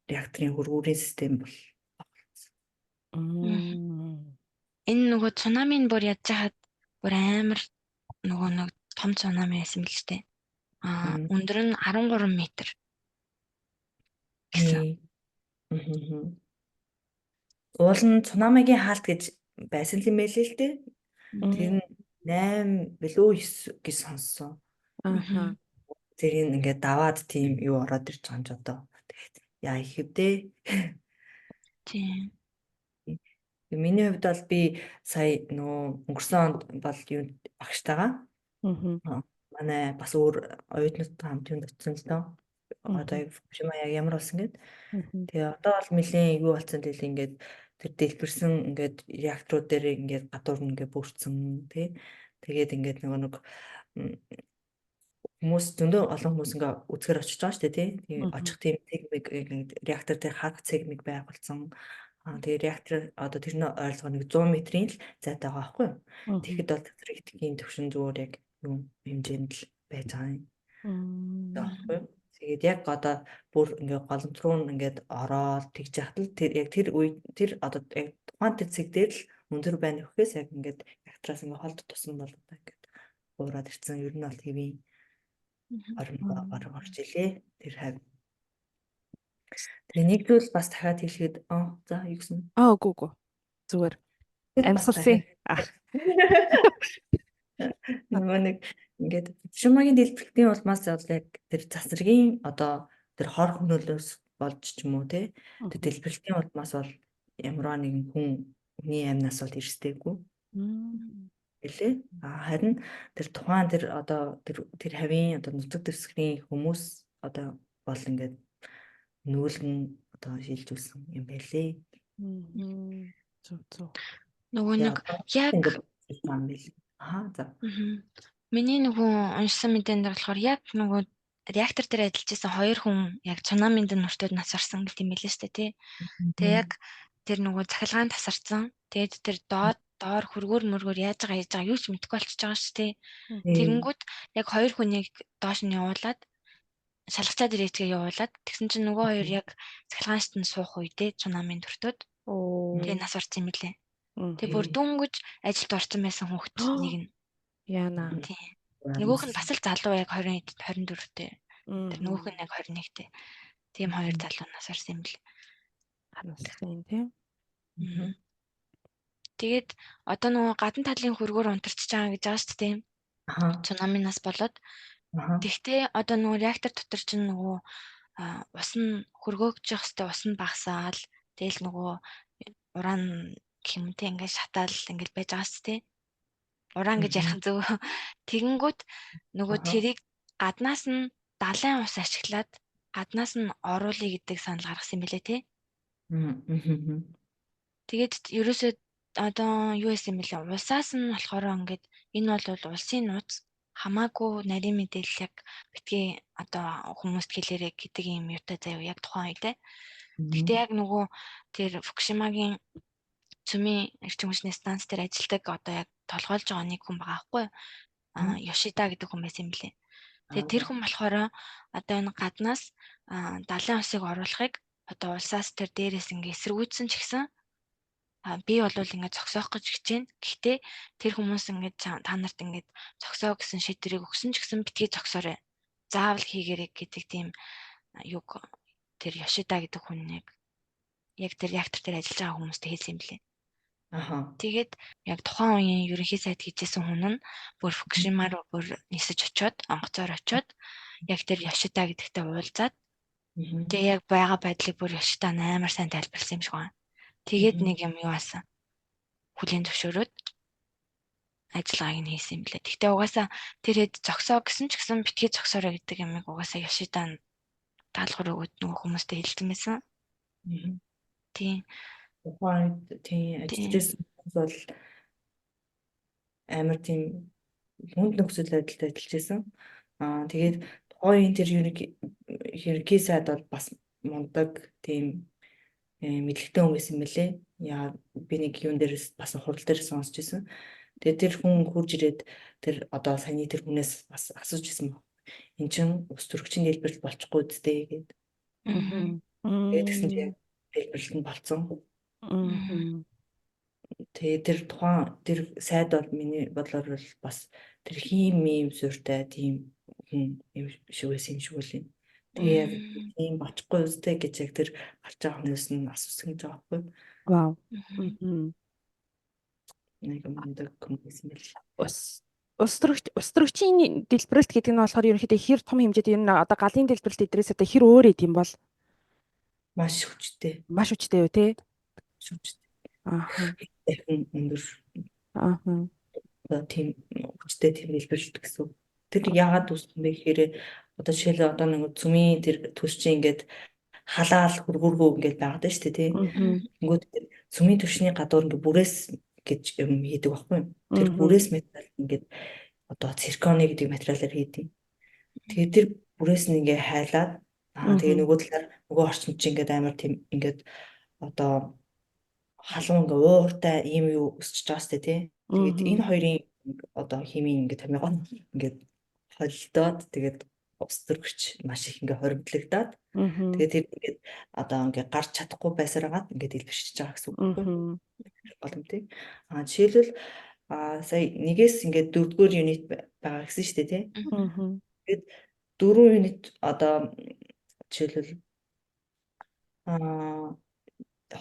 реакторын хөргүүрийн систем бол тоглолцсон. Энэ нөгөө цунамийн бүр ядж хаад бүр амар нөгөө нэг том цунами байсан бил л дээ. Аа, өндөр нь 13 м гэсэн. Уул нь цунамигийн хаалт гэж байсан юм байлээ л дээ. Тэр нь 8 билүү 9 гэж сонссон. Тэрийг ингээд даваад тийм юу ороод ирж байгаа юм ч одоо. Тэгээд яа их хэвдээ. Тийм. Миний хувьд бол би сая нөгөө өнгөрсөн онд бол юу багштайгаа манай бас өөр оюутнуудтай хамт юунд очсон л доо. Одоо Фукушима яг ямар болсон гэд. Тэгээ одоо бол нэлээд юу болсон тэгэл ингээд тэр дэлбэрсэн ингээд реакторууд дээр ингээд гадуур нь ингээд бүрдсэн, тий. Тэгээд ингээд нөгөө нэг хүмүүс, зөндөө олон хүмүүс ингээ үзэхээр очиж байгаа шүү дээ, тий. Тэгээ очих тийм цэг мэг ингээд реактор дээр харах цэг мэг байгуулсан. Аа, тэгээ реактор одоо тэрний ойролцоогоо нэг 100 метрийн л зайтай байгаа байхгүй юу? Тэгэхэд бол цэцэрлэгтгийн төвшин зүгээр яг юм хэмжээнд л байж байгаа юм. Байхгүй юу? Тэгээд яг одоо бүр ингээ голомт руу ингээд ороод тэгж яхад л тэр яг тэр үе тэр одоо яг тухайн тэр цэг дээр л өндөр байна гэхээс яг ингээд реактораас ингээ холд тусан бол одоо ингээд уураад ирсэн. Ер нь бол хэвийн орон орж илээ тэр хавь. Тэгээ нэг зүйл бас дахиад хэлэхэд, аа, за, юу гэсэн? Аа, үгүй үгүй. Зүгээр. Амьсгалсан. Нөгөө нэг ингээд Фукушимагийн дэлбэрэлтийн улмаас бол яг тэр цацрагийн одоо тэр хор хөнөөлөөс болж ч юм уу, те, тэр дэлбэрэлтийн улмаас бол ямарваа нэгэн хүний амнаас бол эрсдээгүй гэлээ. А харин тэр тухайн тэр одоо тэр тэр хавийн одоо нутаг дэвсгэрийн хүмүүс одоо бол ингээд нүүлгэн одоо шилжүүлсэн юм байлээ. Зөв зөв. Нөгөө нэг яг ингээд юм байл. Аа, за. Миний нөгөө уншсан мэдээнд болохоор яг нөгөө реактор дээр ажиллаж исэн хоёр хүн яг цунаминд нүртүүд нас орсон гэх юм байлээ шүү дээ, тий. Тэгээ яг тэр нөгөө цахилгаан тасарсан. Тэгээд тэр доод доор хөргөөр мөргөөр яаж байгаа яаж байгаа юу ч мэдэхгүй болчихж байгаа шүү дээ. Тэгэнгүүт яг хоёр хүнийг доош нь явуулаад, шалгачаад ирээчгээ явуулаад тэгсэн чинь нөгөө хоёр яг цахилгаанчт нь суух үедээ цунамийн төртөөд тэгээ нас орсон юм билээ. Тэгээ бүр дөнгөж ажилд орсон байсан хүүхэд нэг нь. Яна. Тийм. Нөгөөх нь бас л залуу, яг 20 24-тэй. Тэр нөгөөх нь яг 21-тэй. Тийм хоёр залуу нас орсон юм бэл. Харамсалтай юм, тийм. Тэгээд одоо нөгөө гадна талын хөргөөр унтарчж байгаа гэж байгаа шүү дээ. Цунаминаас болоод. Тэгтээ одоо нөгөө реактор дотор чинь нөгөө ус нь хөргөөгж явах хэвээр ус нь багасаал, тэгэл нөгөө уран гэх юм те, ингээд шатаал ингээд байж байгаа шүү дээ. Уран гэж ярих нь зөв. Тэгэнгүүт нөгөө тэрийг гаднаас нь далайн ус ашиглаад гаднаас нь оруулъя гэдэг санал гаргасан юм билээ, тий. Тэгээд ерөөсөө одоо юу яасан юм бэлээ? Улсаас нь болохоор ингээд энэ бол улсын нууц, хамаагүй нарийн мэдээлэл яг битгий одоо хүмүүст хэлээрэй гэдэг юм юутай заяа яг тухайн үедээ. Гэхдээ яг нөгөө тэр Фукушимагийн цөмийн эрчим хүчний станц дээр ажилладаг одоо яг толгойлж байгаа нэг хүн байгаа байхгүй юу? Аа, Йошида гэдэг хүн байсан юм билээ. Тэгээ тэр хүн болохоор одоо энэ гаднаас далайн усыг оруулахыг одоо улсаас тэр дээрээс ингээ эсэргүүцсэн ч гэсэн би бол ингээд зогсоох гэж хичээнэ. Гэхдээ тэр хүмүүс ингээд та нарт ингээд зогсоо гэсэн шийдвэрийг өгсөн ч гэсэн битгий зогсоорой. Заавал хийгээрэй гэдэг тийм юг тэр Йошида гэдэг хүн нэг яг тэр реактор дээр ажиллаж байгаа хүмүүстэй хэлсэн юм лээ. Аха. Тэгээд яг тухайн үеийн ерөнхий сайд хийжсэн хүн нь бүр Фукушима руу бүр нисэж очиод, онгоцоор очиод яг тэр Ёшида гэдэгтэй уулзаад тэгээ яг байгаа байдлыг бүр Ёшида амар сайн тайлбарласан юм шиг байна. Тэгээд нэг юм юу асан. Хүлийн зөвшөөрөөд ажиллагааг нь хийсэн юм лээ. Гэхдээ угаасаа тэр хэд зогсоо гэсэн ч гэсэн битгий зогсоорой гэдэг юмыг угаасаа Ёшида даалгавар өгөөд нөгөө хүмүүстэй хэлсэн байсан. Тийм. Тухайн тийм ажиллаж байсан хүмүүс бол амар тийм хүнд нөхцөл байдалд ажиллаж байсан. Аа тэгээд тухайн тэр ерөнхий сайд бол бас мундаг тийм мэдлэгтэй хүн байсан юм лээ. Яа би нэг юун дээрээс бас хурал дээр сонсч байсан. Тэгээд тэр хүн хурж ирээд тэр одоо саяны тэр хүнээс бас асууж ирсэн баг. Эн чин ус төрөгчийн дэлбэрэлт болчихгүй үсттэй гээд. Тэгээд тэгсэн чинь дэлбэрэлт нь болцсон. Тэгээд тэр тухайн тэр сайд бол миний бодлоор бол бас тэр хийм ийм сууртай тийм хүн юм шиг байсан юм шиг үл юм. Тэгээ яг ийм болчихгүй үстэй гэж яг тэр гарч байгаа хүнээс нь асуусан гэж байгаа байхгүй. Вау. Нэг мундаг хүн байсан байл. Ус төрөгчийн дэлбэрэлт гэдэг нь болохоор ерөнхийдөө хэр том хэмжээд ер нь одоо галын дэлбэрэлт эдрээс одоо хэр өөр идэм бол маш хүчтэй. Маш хүчтэй юу те? Маш хүчтэй. Аа. Дахин өндөр. Аа. Одоо тийм хүчтэй тийм дэлбэрэлт гэсэн. Тэр яагаад үүссэн бэ гэхээр одоо жишээлбэл одоо нэг цүмийн тэр төс чинь ингээд халаал хөргөргөө ингээд байгаад байна шүү дээ тий. Тэнгүүд тэр цүмийн түвшний гадуур ингээд бүрээс гэж юм хийдэг байхгүй юу? Тэр бүрээс материал ингээд одоо цирконы гэдэг материалаар хийдэг. Тэгээд тэр бүрээс нь ингээд хайлаад тэгээ нөгөө талаар нөгөө орчинд чинь ингээд амар тийм ингээд одоо халуун ингээд ууртай ийм юу өсөж байгаа сте тий. Тэгээд энэ хоёрын одоо химийн ингээд томьёогоо ингээд холилдоод тэгээд ус төрөгч маш их ингээ хоримтлагдаад тэгээд тэр ингээд одоо ингээ гарч чадахгүй байсараад ингээд дэлбэрчиж байгаа гэсэн үг байхгүй боломжтой. А жишээлбэл сая нэгээс ингээд дөрөвдүгээр юнит байгаа гэсэн шүү дээ тий. Тэгээд дөрвөн юнит одоо жишээлбэл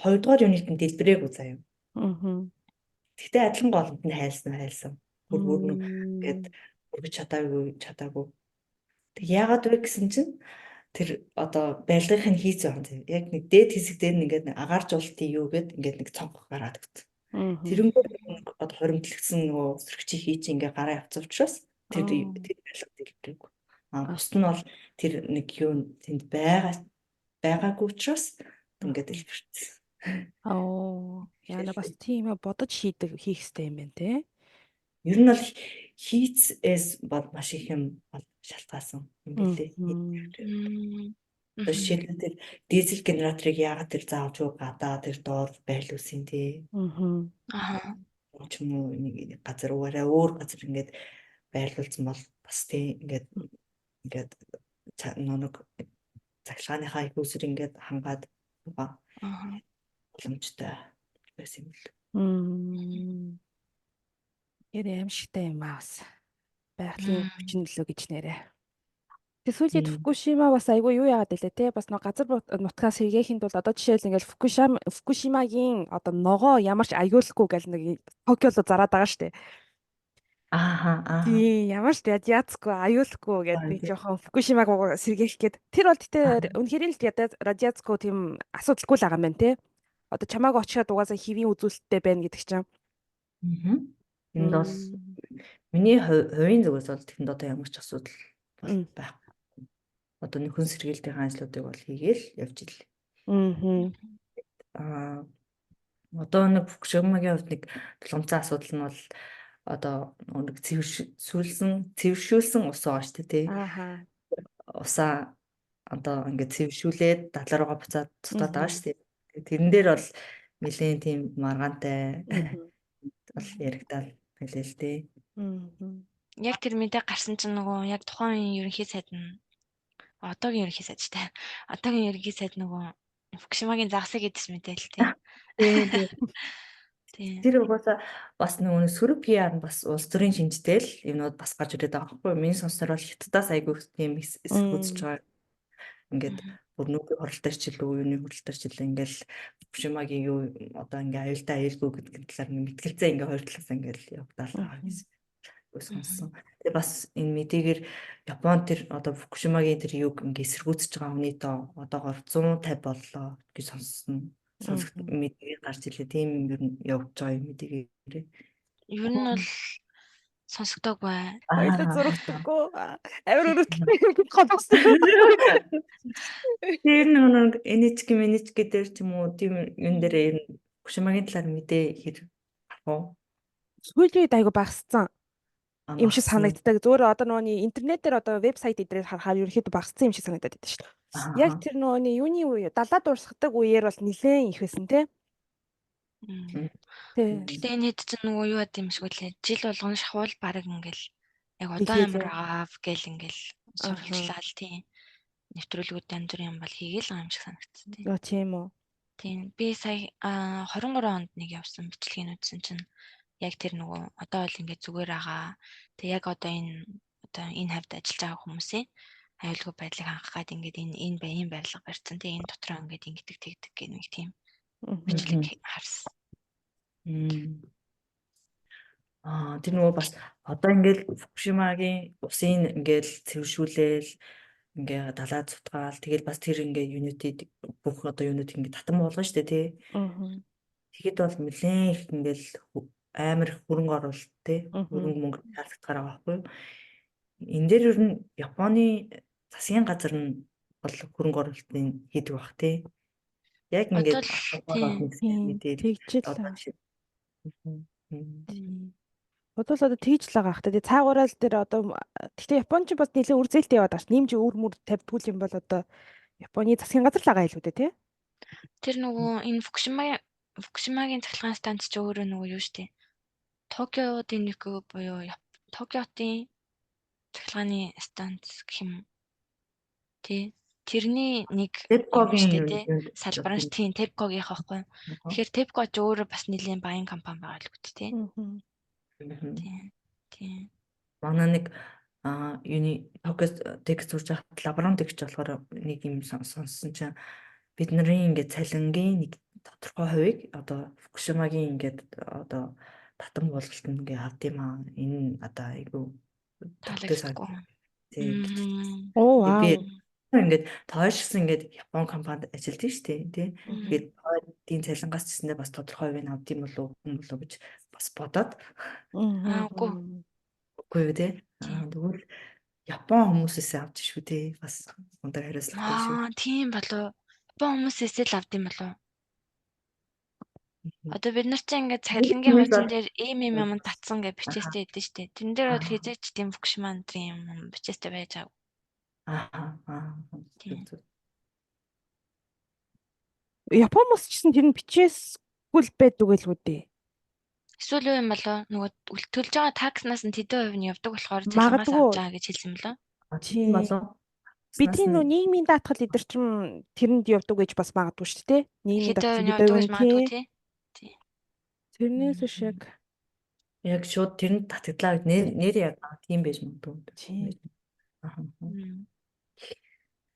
хоёрдугаар юнит нь дэлбэрээгүй заяа. Гэхдээ адилхан голомт нь хайлсан. Бүр бүр ингээд өргөж чадаагүй. Тэг яагаад вэ гэсэн чинь тэр одоо барилгын хийц байгаа юм. Яг нэг дээд хэсэг дээр нь ингээд нэг агааржуулалтын юу гээд ингээд нэг цонх гараад өгсөн. Тэрнгүүр одоо хоримтлагдсан нөгөө сөрөгчийн хийч ингээд гараа явцсан учраас тэр тэр барилга дэлбэрээгүй. А бусд нь бол тэр нэг юу тэнд байгаагүй учраас ингээд дэлбэрсэн. Оо, яна бас тийм бодож хийдэг хийх хэрэгтэй юм байна те. Ер нь бол хийцээс бол маш их юм бол шалтгаалсан юм билээ. Одоо жишээлбэл тэр дизель генераторыг яагаад тэр заавчгүй гадаа тэр доор байрлуулсан тий. Аа. Ч юм уу нэг газар угаараа өөр газар ингээд байрлуулсан бол бас тий ингээд ингээд нэг цахилгааныхаа их усэр ингээд хангаад байгаа боломжтой байсан юм л. Тэр аимшигтай юм аа бас. Байгалийн хүчин нөлөө гэж нэрээ. Тэг сүүлийн Фукушима бас айгүй юу яагаад байлээ те бас нэг газар нутгаас сэргээхийн тулд одоо жишээл ингээл Фукушимагийн одоо ногоо ямар ч аюулгүй гэл нэг Токио руу зараад байгаа штэ. Ааха. Тийм ямар ч радиацгүй аюулгүй гэдэг нэг жоохон Фукушимаг сэргээх гээд тэр бол гэтээ үнэхээр л радиацгүй тийм асуудалгүй л байгаа юм байна те. Одоо чамааг очиход угаасаа хэвийн үзүүлэлттэй байна гэдэг чинь. Энд бол миний хувийн зүгээс бол тэнд одоо ямар ч асуудал бол байхгүй. Одоо нэг хүн сэргийлтийн ажлуудыг бол хийгээл явж ирлээ. Аа одоо нэг Фукушимагийн хувьд нэг тулгамцсан асуудал нь бол одоо нэг цэвэршүүлсэн ус байгаа шүү дээ тий. Аа. Усаа одоо ингээд цэвэршүүлээд далаа руугаа буцаад цутаад байгаа шүү дээ. Тэрэн дээр бол нэлээд тийм маргаантай бол яригдаад байлээ л дээ. Яг тэр мэдээ гарсан чинь нөгөө яг тухайн үеийн ерөнхий сайд нь одоогийн ерөнхий сайд ч та. Одоогийн ерөнхий сайд нөгөө Фукушимагийн загсыг идсэн мэдээ л тий. Тийм. Тэр угаасаа бас нөгөө сөрөг PR нь бас улс төрийн шинжтэй л юмнууд бас гарч ирээд байгаа байхгүй юу? Миний сонсноор бол Хятадаас айгүй тийм эсэргүүцэж байгаа. Ингээд Бүр нүүрийн хурал дээр ч илүү юуны хурал дээр ч илүү ингээл Фукушимагийн юу одоо ингээ аюултай аюулгүй гэдэг талаар ингээ мэтгэлцээ ингээ хоёр талаас ингээл явагдал байгаа гэж сонссон. Тэгээ бас энэ мэдээгээр Японд тэр одоо Фукушимагийн тэр юг ингээ эсэргүүцэж байгаа хүний тоо одоогоор 150 боллоо гэж сонссон. Сонсох мэдээ гарч ирлээ. Тийм юм ер нь явж байгаа юм мэдээгээр. Ер нь бол сонсогдоогүй. Хоёулаа зурагдаггүй. Амар өрөвдөлтэй юм голгосон. Тэр нэг NHK MNHK дээр ч юм уу тийм юм дээр ер нь Фукушимагийн талаар мэдээ хэр авах уу? Сүүлийн үед айгу багассан юм шиг санагддаг. Зүгээр одоо нөгөө интернетээр одоо вебсайт эдрээр харахаар ерөнхийдөө багассан юм шиг санагдаад байдаг шүү дээ. Яг тэр нөгөө юуны үе далаа дурсгадаг үеэр бол нэлээд их байсан тий. Гэтэ энэ хэд чинь нөгөө юу ад юм шиг үлээ. Жил болгоно шахуул баг ингээл яг одоо ямар байгаа гэл ингээл сурвалжлал тийм нэвтрүүлгүүд янз бүрийн юм бол хийгээл байгаа юм шиг санагдсан тийм. Йоо тийм үү. Тийм. Би сая 23 онд нэг явсан бичлэгийг үзсэн чинь яг тэр нөгөө одоо бол ингээд зүгээр байгаа. Тэг яг одоо энэ хавьд ажиллаж байгаа хүмүүсийн аюулгүй байдлыг хангах гад ингээд энэ энэ бай ийм барилга барьсан. Тэг энэ дотроо ингээд ингэдэг тэгдэг гэх нэг тийм бичлэг харсан. Аа тэр нөгөө бас одоо ингээд Фукушимагийн усын ингээд цэвэршүүлээл ингээ далаа цутгаал тэгэл бас тэр ингээ юунитид бүх одоо юунууд ингээ татан болгоно шүү дээ тий. Тэгэхэд бол нэлээд их ингээл амар их хөрөнгө оруулалт тий хөрөнгө мөнгө шаардлагатай байгаа байхгүй юу. Энэ дээр ер нь Японы засгийн газар нь бол хөрөнгө оруулалтын хийдэг бах тий. Яг ингээд тэгж л бодвол одоо тэгж л байгаа хта. Тэгээ цаагаараа л дээр одоо гэхдээ Япон ч бас нэлээд үр зээлтэй яваад байгаа ш. Нэмж өр мөр тавьдгүй юм бол одоо Японы засгийн газар л байгаа илүү дээ тий. Тэр нөгөө энэ Фукушимагийн цахилгаан станц ч өөрөө нөгөө юу штэ. Токио Дэнрику буюу Токиотын цахилгааны станц гэх юм. Тий. Тэрний нэг Тепкогийн салбар нь тийм Тепкогийнх байхгүй. Тэгэхээр Тепко ч өөрөө бас нэлийн баян компани байгаа л үү тий. Тийм. Тийм. Манай нэг юуны Токио текст сурж байхад лаборант гэж болохоор нэг юм сонссон чинь бид нарын ингээд цалингийн нэг тодорхой хувийг одоо Фукушимагийн ингээд одоо татан буулгалт нь ингээд авд юм аа. Энэ одоо айгүй таалагдахгүй. Тийм. Оо вау. Би ингээд тойршсон ингээд Япон компанид ажилладаг шүү дээ тий. Тэгээд тойрдын цалингаас ч гэсэндээ бас тодорхой хувийг авд юм болов уу хүн болов гэж бас бодоод. Аа үгүй. Үгүй юу тий. Аа тэгвэл Япон хүмүүсээс авч шүү тий. Бас өндөр хариуцлагатай шүү. Аа тийм болов. Япон хүмүүсээс л авд юм болов. Одоо бид нар чинь ингээд цалингийн хуучин дээр ийм ийм юм татсан гэж бичээстэй идэв штэ. Тэрэн дээр бол хизээч тийм Фукушима ндрын юм бичээстэй байж байгаа. Аа. Япон хүмүүс ч гэсэн тэр нь бичээсгүй л байдаг гэлгүй дээ. Эсвэл юу юм болоо нөгөө төлж байгаа такснаас нь тэдэн хувь нь явдаг болохоор цалингаас авч байгаа гэж хэлсэн юм болоо. Тийм болоо. Бидний нөө нийгмийн даатгал эдэр чинь тэрэнд явдаг гэж бас магадгүй шүү дээ. Нийгмийн даатгал явдаг гэж магадгүй тий. Тэрнээс биш яг яг шууд тэрэнд татагдлаа гэж нэр яг тийм байж магадгүй. Тийм.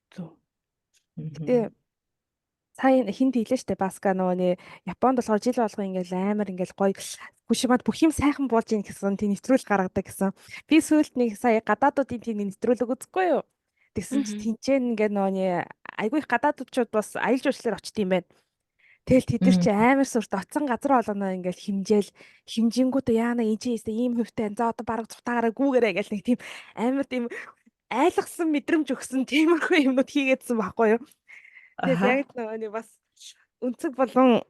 Зөв. Гэтэ сайн хинт хэлээ штэ Баска нөгөө нэ Японд болохоор жил болго ингээл амар ингээл гоё Фукушимад бүх юм сайхан болж ийн гэсэн тийм нэвтрүүлэг гаргадаг гэсэн. Би сүүлд нэг сая гадаадуудын тийм нэвтрүүлэг үзэхгүй юу? Тэгсэн чи тэнцэн ингээ нөгөө нэ айгүй их гадаадуудчууд бас аялал жуулчлалаар очт юм байна. Тэгэл тэд нар чи амар сүрт оцсон газар болгоно ингээл химжээл химжингүүтээ яана энэ чи ийсээ ийм хөвтэй за одоо бараг цутаагаараа гүүгээрэй гэл нэг тийм амар тийм айлгсан мэдрэмж өгсөн тиймэрхүү юмнууд хийгээдсэн байхгүй юу. Тэгээд яг нөгөө нэг бас өнцөг болон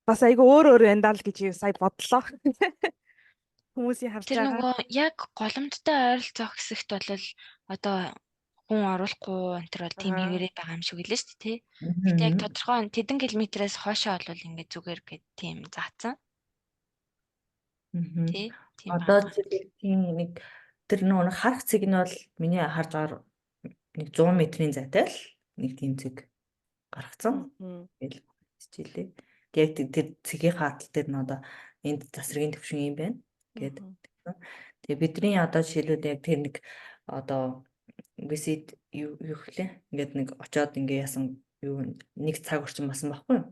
бас айгүй өөр өөр байна даа л гэж сая бодлоо. Хүмүүсийн харж байгаа. Тэр нөгөө яг голомттой ойролцоох хэсэгт бол одоо хүн оруулахгүй энэ төр бол тийм хэвээрээ байгаа юм шиг үлээ шүү дээ тий. Гэтэ яг тодорхой тэдэн километрээс хоошоо бол ингээд зүгээр гээд тийм заацсан. Тий. Тийм одоо тийм нэг тэр нөгөө харах цэг нь бол миний харж байгаа нэг 100 метрийн зайтай л нэг тийм цэг гаргацсан. Тэгэл хичээлээ. Яг тэр цэгийн хаатал дээр нь одоо энд засргийн төвшин юм байна гэдэг. Тэгээ бидний одоо жишээлбэл яг тэр нэг одоо визит юу юу хөлээ. Ингээд нэг очоод ингээ яасан юу нэг цаг орчим басан байхгүй юу.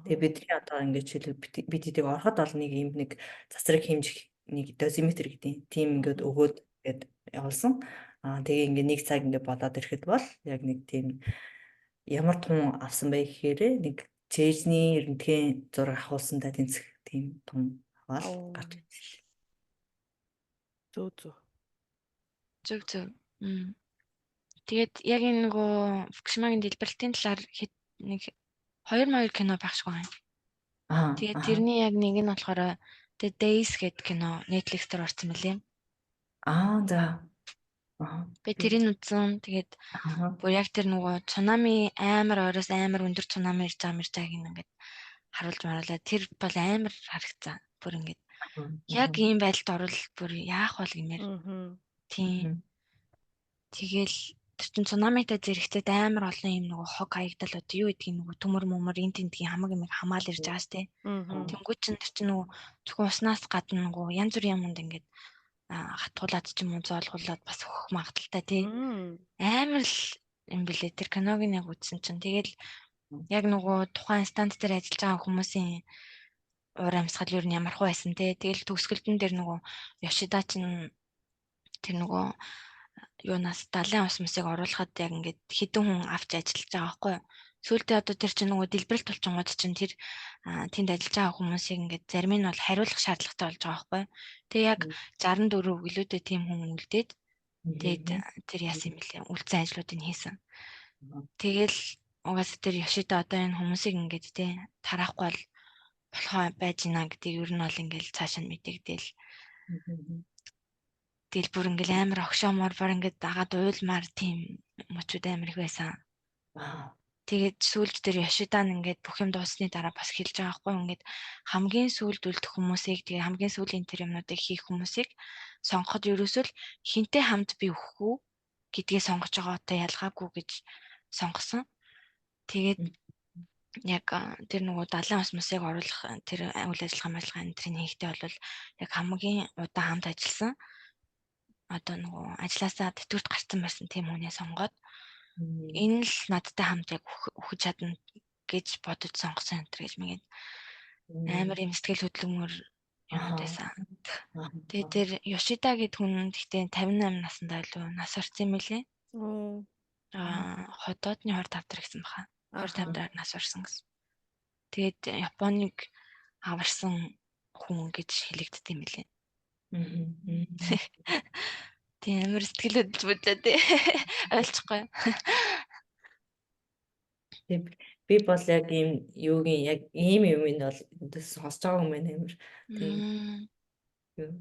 Тэгээ бидний одоо ингээд жишээлбэл бид хэдийг ороход бол нэг юм нэг цацраг хэмжих нэг дозиметр гэдэг тийм ингээд өгөөд ингээд явуулсан. Аа тэгээ ингээд нэг цаг ингээд болоод ирэхэд бол яг нэг тийм ямар тун авсан бэ гэхээр нэг цээжний рентген зураг авахулсантай тэнцэх тийм тун аваад гарч ирсэн. Зөв зөв. Зөв зөв. Тэгээд яг энэ нөгөө Фукушимагийн дэлбэрэлтийн талаар нэг 2 кино байх шиг байна. Тэгээд тэрний яг нэг нь болохоор The Days гэдэг кино Netflix дээр орсон мөлий. Аа за. Би тэрийг үзсэн. Тэгээд бүр яг тэр нөгөө цунами амар ойроос амар өндөр цунами ирж байгаа мэрж байгааг ингээд харуулж маруулаа. Тэр бол амар харагцсан. Бүр ингээд яг ийм байдалд орвол бүр яах бол гэмээр. Тийм. Тэгэл тэр чин цунамитай зэрэгцээд амар олон юм нөгөө хог хаягдал одоо юу гэдгийг нөгөө төмөр мөмөр эн тентгийн хамаг юм хамаал ирж байгаа штэ. Тэнгүүд чин тэр чин нөгөө зөвхөн уснаас гадна нөгөө янз бүрийн юмд ингээд хатгуулад ч юм уу зоолгуулад бас өгөх магадaltaй тий. Амар л юм бэлээ тэр киног нь яг үзсэн чинь тэгэл яг нөгөө тухайн станц дээр ажиллаж байгаа хүмүүсийн уур амьсгал юу нь ямархуу байсан те. Тэгэл төгсгөлдөн дээр нөгөө Йошида чинь тэр нөгөө юунаас далайн ус мөсийг оруулахад яг ингээд хэдэн хүн авч ажиллаж байгаа байхгүй юу. Сүүлдээ одоо тэр чинь нөгөө дэлбэрэлт болчингууд чинь тэр тэнд ажиллаж байгаа хүмүүсийг ингээд зарим нь бол хариулах шаардлагатай болж байгаа байхгүй юу. Тэгээ яг 64 гэлүүдээ тийм хүн үлдээд тэгээд тэр яасан юм бэлээ үлдсэн ажлуудыг хийсэн. Тэгэл угаасаа тэр Йошида одоо энэ хүмүүсийг ингээд те тараахгүй бол болохоо байж гинэ гэдгийг ер нь бол ингээд цаашаа нь мэдэгдээл. Тэгэл бүр ингээл амар огшоомор бүр ингээд дагаад уйлмаар тийм мөчүүд амар их байсан. Тэгээд сүүлд тэр Йошида нь ингээд бүх юм дууссаны дараа бас хэлж байгаа байхгүй ингээд хамгийн сүүлд үлдэх хүмүүсийг тэгээ хамгийн сүүлийн тэр юмнуудыг хийх хүмүүсийг сонгоход ерөөсөө л хинтээ хамт би өгөх үү гэдгээ сонгож байгаатай ялгаагүй гэж сонгосон. Тэгээд яг тэр нөгөө далайн ус мөсийг оруулах тэр үйл ажиллагаа ажиллагаа энэ тэрийг хийхдээ бол яг хамгийн удаан хамт ажилласан одоо нөгөө ажилласаа тэтгэврт гарцсан байсан тийм хүнээ сонгоод энэ л надтай хамт яг үхэж чадна гэж бодож сонгосон энэ гэж мэгээд амар юм сэтгэл хөдлөмөр юмуд байсан. Тэгээ тэр Йошида гэд хүн гэхдээ 58 наснда илүү нас орсон юм лээ. Аа ходоодны 25 дээр гэсэн баха. 25 дээр нас орсон гэсэн. Тэгээд Японыг аварсан хүн гэж хэлэгддэг юм лээ. Тийм амар сэтгэл хөдлөж бүлээ тий. Ойлгохгүй. Тийм би бол яг ийм юугийн яг ийм юм нь бол сонсож байгаа юм байна амар. Тийм.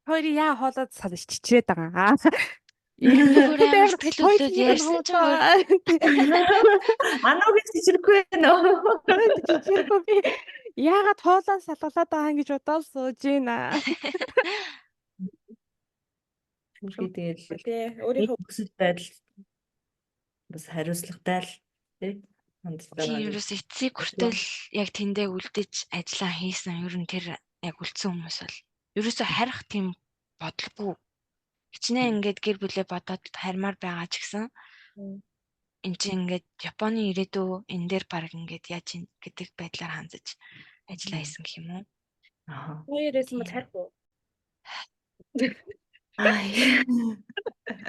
Хоёр яа хоолой санаж чичрээд байгаа. Бүр амар сэтгэл хөдлөж ярьсан ч Ануу гэж чичрэхгүй байна уу? Чичрэхгүй би. Яагаад хоолой салгалаад байгаа юм гэж бодоод сууж байна. Үргээ тэгэл тий өөрийнхөө нөхцөл байдал бас хариуцлагатай л тий хандлагатай. Тийм ерөөс эцсийг хүртэл яг тэндээ үлдэж ажиллаа хийсэн. Ер нь тэр яг үлдсэн хүмүүс бол ерөөсөө харих тийм бодлого. Хичнээн ингээд гэр бүлээ бодоод хармаар байгаа ч гэсэн эн чинь ингээд Японы ирээдүй энэ дээр баг ингээд яаж ийн гэдэг байдлаар хандаж ажиллаа хийсэн гэх юм уу? Аа. Хоёр байсан бол харих уу?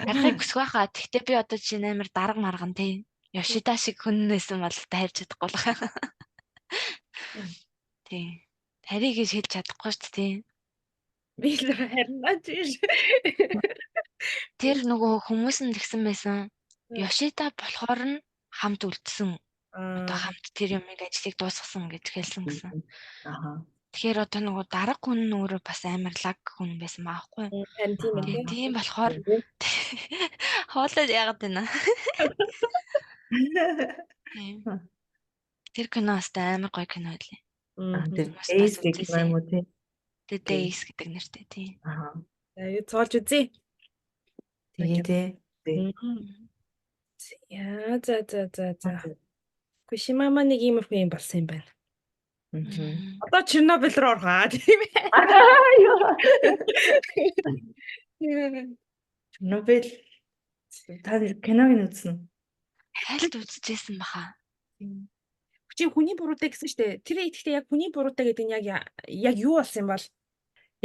Харихыг хүсэх байхаа. Гэхдээ би одоо чинь амар дарга марган тий. Йошида шиг хүн байсан бол хайрч чадахгүй л хаа. Тий. Харийг гэж хэлж чадахгүй шүү дээ тий. Би л харина чи. Тэр нөгөө хүмүүс нь тэгсэн байсан. Йошида болохоор нь хамт үлдсэн. Одоо хамт тэр юмыг ажлыг дуусгасан гэж хэлсэн гэсэн. Аа. Тэгэхээр одоо нөгөө дарга хүн нь өөрөө бас амар лаг хүн байсан баахгүй. Харин тийм ээ. Тийм болохоор хоолой яагаад байна? Тийм. Тэр кино бас амар гоё кино байлээ. Аа тэр Хүмүүс бас Days гэх үзээсэй. юм уу тий. The Days гэдэг нэртэй тийм. Аа. За юу цоолж үзье. Тэгээ тий. Яа за за за за. Фукушима маань нэг иймэрхүү юм болсон юм байна. Одоо Чернобыль руу орох аа тийм ээ. Аа ёо. Чернобыль та нэр киног нь үзсэн үү? Хайлт үзчихсэн баха. Чи хүний буруутай гэсэн штэ. Тэр итгэхдээ яг хүний буруутай гэдэг нь яг юу болсон юм бол?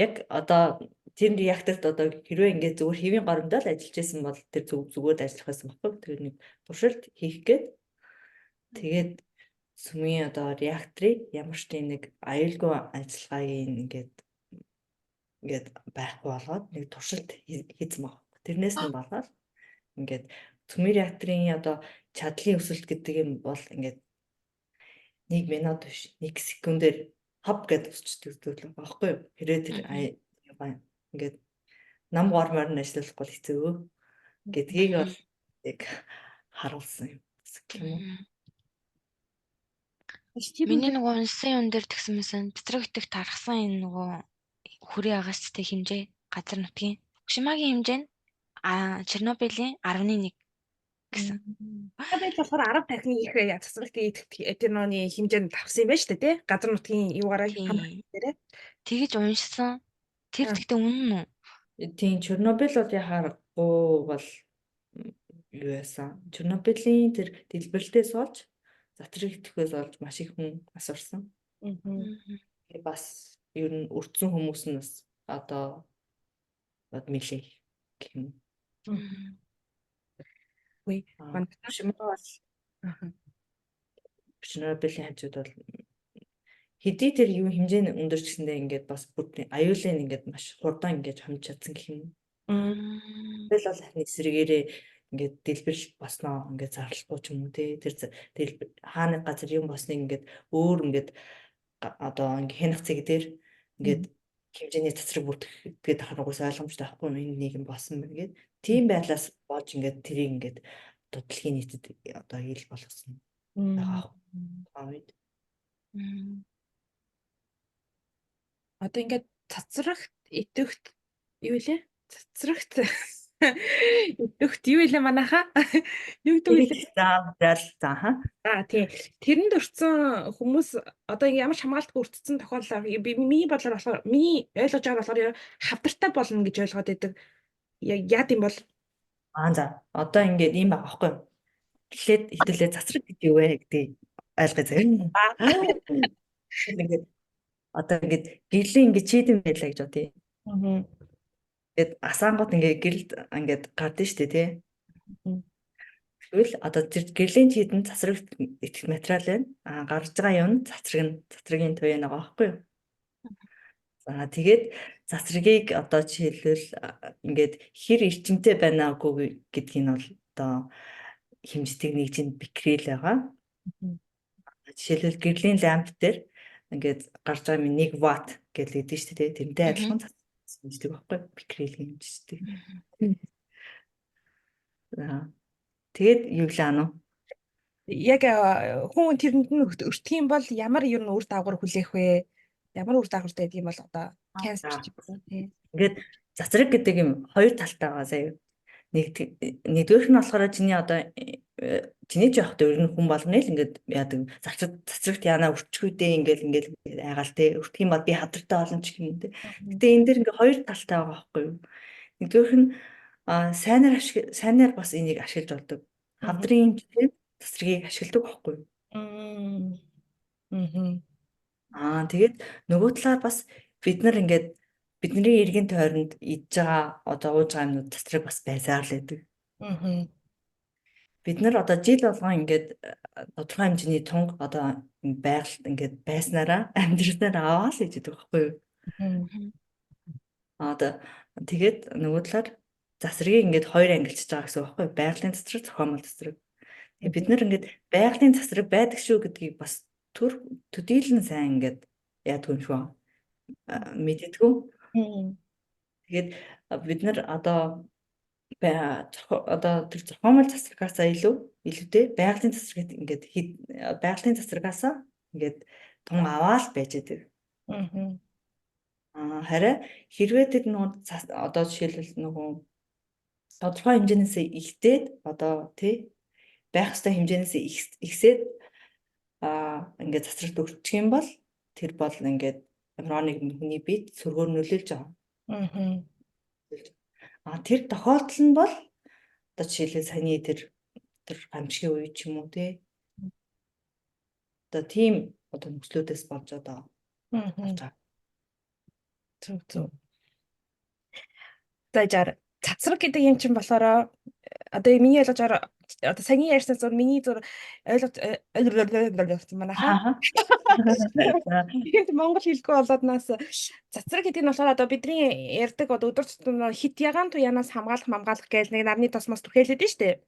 Яг одоо тэр реакторт одоо хэрвээ ингээд зүгээр хэвийн горимдоо л ажиллаж исэн бол тэр зүгээр л ажиллах байсан байхгүй. Тэр нэг туршилт хийх гээд тэгээд сүмийн одоо реакторыг ямар ч тийм нэг аюулгүй ажиллагааг ингээд байхгүй болгоод нэг туршилт хийсэн баг. Тэрнээс нь болоод ингээд сүмийн реакторын одоо чадлын өсөлт гэдэг юм бол ингээд 1 минут биш 1 секундээр хав гэдээ өсчдөг зүйл байгаа байхгүй юу? Хэрвээ тэр ингээд нам гормоор нь ажиллахгүй бол хэцүү гэдгийг бол яг харуулсан юм юм уу? Миний нөгөө уншсан юм дээр тэгсэн мэсэн цэцрэг итгэх тархсан энэ нөгөө хүрээ агаас тэ хэмжээ газар нутгийн Фукушимагийн хэмжээ нь Чернобылийн 10.1 гэсэн. Чернобыль болохоор 10 дахин их цацрагт тэр нөөний хэмжээнд давсан юм байна шүү дээ, тий? Газар нутгийн юугаараа хамгаалалтаараа. Тэгэж уншсан. Тэр тэгтээ үнэн үү? Тийм, Чернобыль бол яхаарахгүй бол юу яасан. Чернобылийн тэр дэлбэрэлтээс болж затрыг итгэхээс болж маш их хүн асарсан. Бас ер нь өртсөн хүмүүс нь бас одоо нэлээ гэх юм. Үгүй манай бол Чернобылийн хажууд бол хэдий тэр юу хэмжээ нь өндөр ч гэсэндээ ингээд бас бүр аюулын ингээд маш хурдан ингээд хомж чадсан гэх юм. Тэгэл бол харин эсрэгээрээ ингээд дэлбэрэлт босноо ингээд зарлахгүй ч юм уу те тэр дэлбэр хааны газар юм босныг ингээд өөр ингээд одоо ингээд хянах цэг дээр ингээд хэмжээний цацраг бүртгэх гэдэг ахын угсаа ойлгомжтой байхгүй энэ нэг юм болсон байна гээд тийм байдлаас болж ингээд тэрийг ингээд одоо дэлхийн нийтэд одоо ил болгосон байгаа үед. Одоо ингээд цацрагт идэвхт юу вэ? Цацрагт идэвхт юу вэ манайхаа? Юу гэдэг вэ? За за. Аа тий. Тэрэнд өртсөн хүмүүс одоо ингээ ямар ч хамгаалтгүй өртсөн тохиолдолд би миний бодлоор болохоор миний ойлгож байгаа болохоор хавдартай болно гэж ойлгоод байдаг. Яад юм бол? Аа за. Одоо ингээд ийм байгаа байхгүй юу? Эхлээд хэдүүлээ цацраг гэж юу вэ гэдгийг ойлгоё заяа. Ингээд одоо ингээд гэрлийн ингээд чийдэн байлаа гэж бодъё. Тэгээд асаангууд ингээд гэрэлд ингээд гардыг шүү дээ тий. Тэгвэл одоо тэр гэрлийн чийдэн цацраг итгэх материал байна. Аа гарч байгаа юм цацраг нь цацрагийн туяа нэг байхгүй юу? За тэгээд цацрагийг одоо жишээлбэл ингээд хэр эрчимтэй байна үгүй гэдгийг нь бол одоо хэмждэг нэг чинь бикрел байгаа. Жишээлбэл гэрлийн ламп дээр ингээд гарч байгаа юм 1 ватт гэж гэдэг шүү дээ. Тэрнтэй адилхан хэмждэг байхгүй бикрелийг хэмждэг. За тэгээд юу лээ ано? Яг хүн тэрэнд нь өртөх юм бол ямар ер нь үр дагавар хүлээх вэ? Ямар үр дагавартай байдаг юм бол одоо канцер ч юм уу тий. Ингээд цацраг гэдэг юм хоёр талтай байгаа заяа. Нэгдүгээрх нь болохоор чиний одоо чиний ч явахдаа ер нь хүн болгоно л ингээд яадаг цацрагт яана өрчгүүдээ ингээл ингээл айгаал те өртөх юм бол би хадартай болно ч юм те. Гэтэ энэ дэр ингээ хоёр талтай байгаа байхгүй юу? Нэгдүгээрх нь сайнаар бас энийг ашиглаж болдог. Хавдрын хэмжээ цацрагийг ашигладаг байхгүй юу? Аа тэгээд нөгөө талаар бас бид нар ингээд бидний эргэн тойронд идж байгаа одоо ууж байгаа юмнууд цацраг бас байсаар л байдаг. Бид нар одоо жил болгон ингээд тодорхой хэмжээний тунг одоо байгальд ингээд байснараа амьдрснараа аваад л иждэг байхгүй юу? Одоо тэгээд нөгөө талаар засрагийг ингээд хоёр ангилчиж байгаа гэсэн үг байхгүй юу? Байгалийн цацраг, зохиомол цацраг. Тэгээд бид нар ингээд байгалийн цацраг байдаг шүү гэдгийг бас төр төдийлөн сайн ингээд яадаг юм шиг байна. Мэддэггүй. Тэгээд бид нар одоо одоо тэр зохиомол цацрагаасаа илүүтэй байгалийн цацрагт ингээд байгалийн цацрагаасаа ингээд тун аваал байж байдаг. Аа харин хэрвээ тэр нөгөө одоо жишээлбэл нөгөө тодорхой хэмжээнээс ихтэй одоо тий байх ёстой хэмжээнээс ихсээд ингээд цацрагт өрчих юм бол тэр бол ингээд ямар нэгэн хүний биед сөргөөр нөлөөлж байгаа. А тэр тохиолдол нь бол одоо жишээлбэл саяны тэр тэр гамшигын үе ч юм уу тий. Одоо тийм одоо нөхцлүүдээс болж одоо болж байгаа. Зөв зөв. За жаар цацраг гэдэг юм чинь болохоор одоо миний ойлгож байгаа одоо саяны ярьсан зур миний зур ойлгож манайхаа. Тэгээд монгол хэлгүй болоод наас цацраг гэдэг нь болохоор одоо бидний ярьдаг одоо өдөр тутмын хит ягаан туянаас хамгаалах мамгаалах гэж нэг нарны тосмос түхээлээд нь штэ.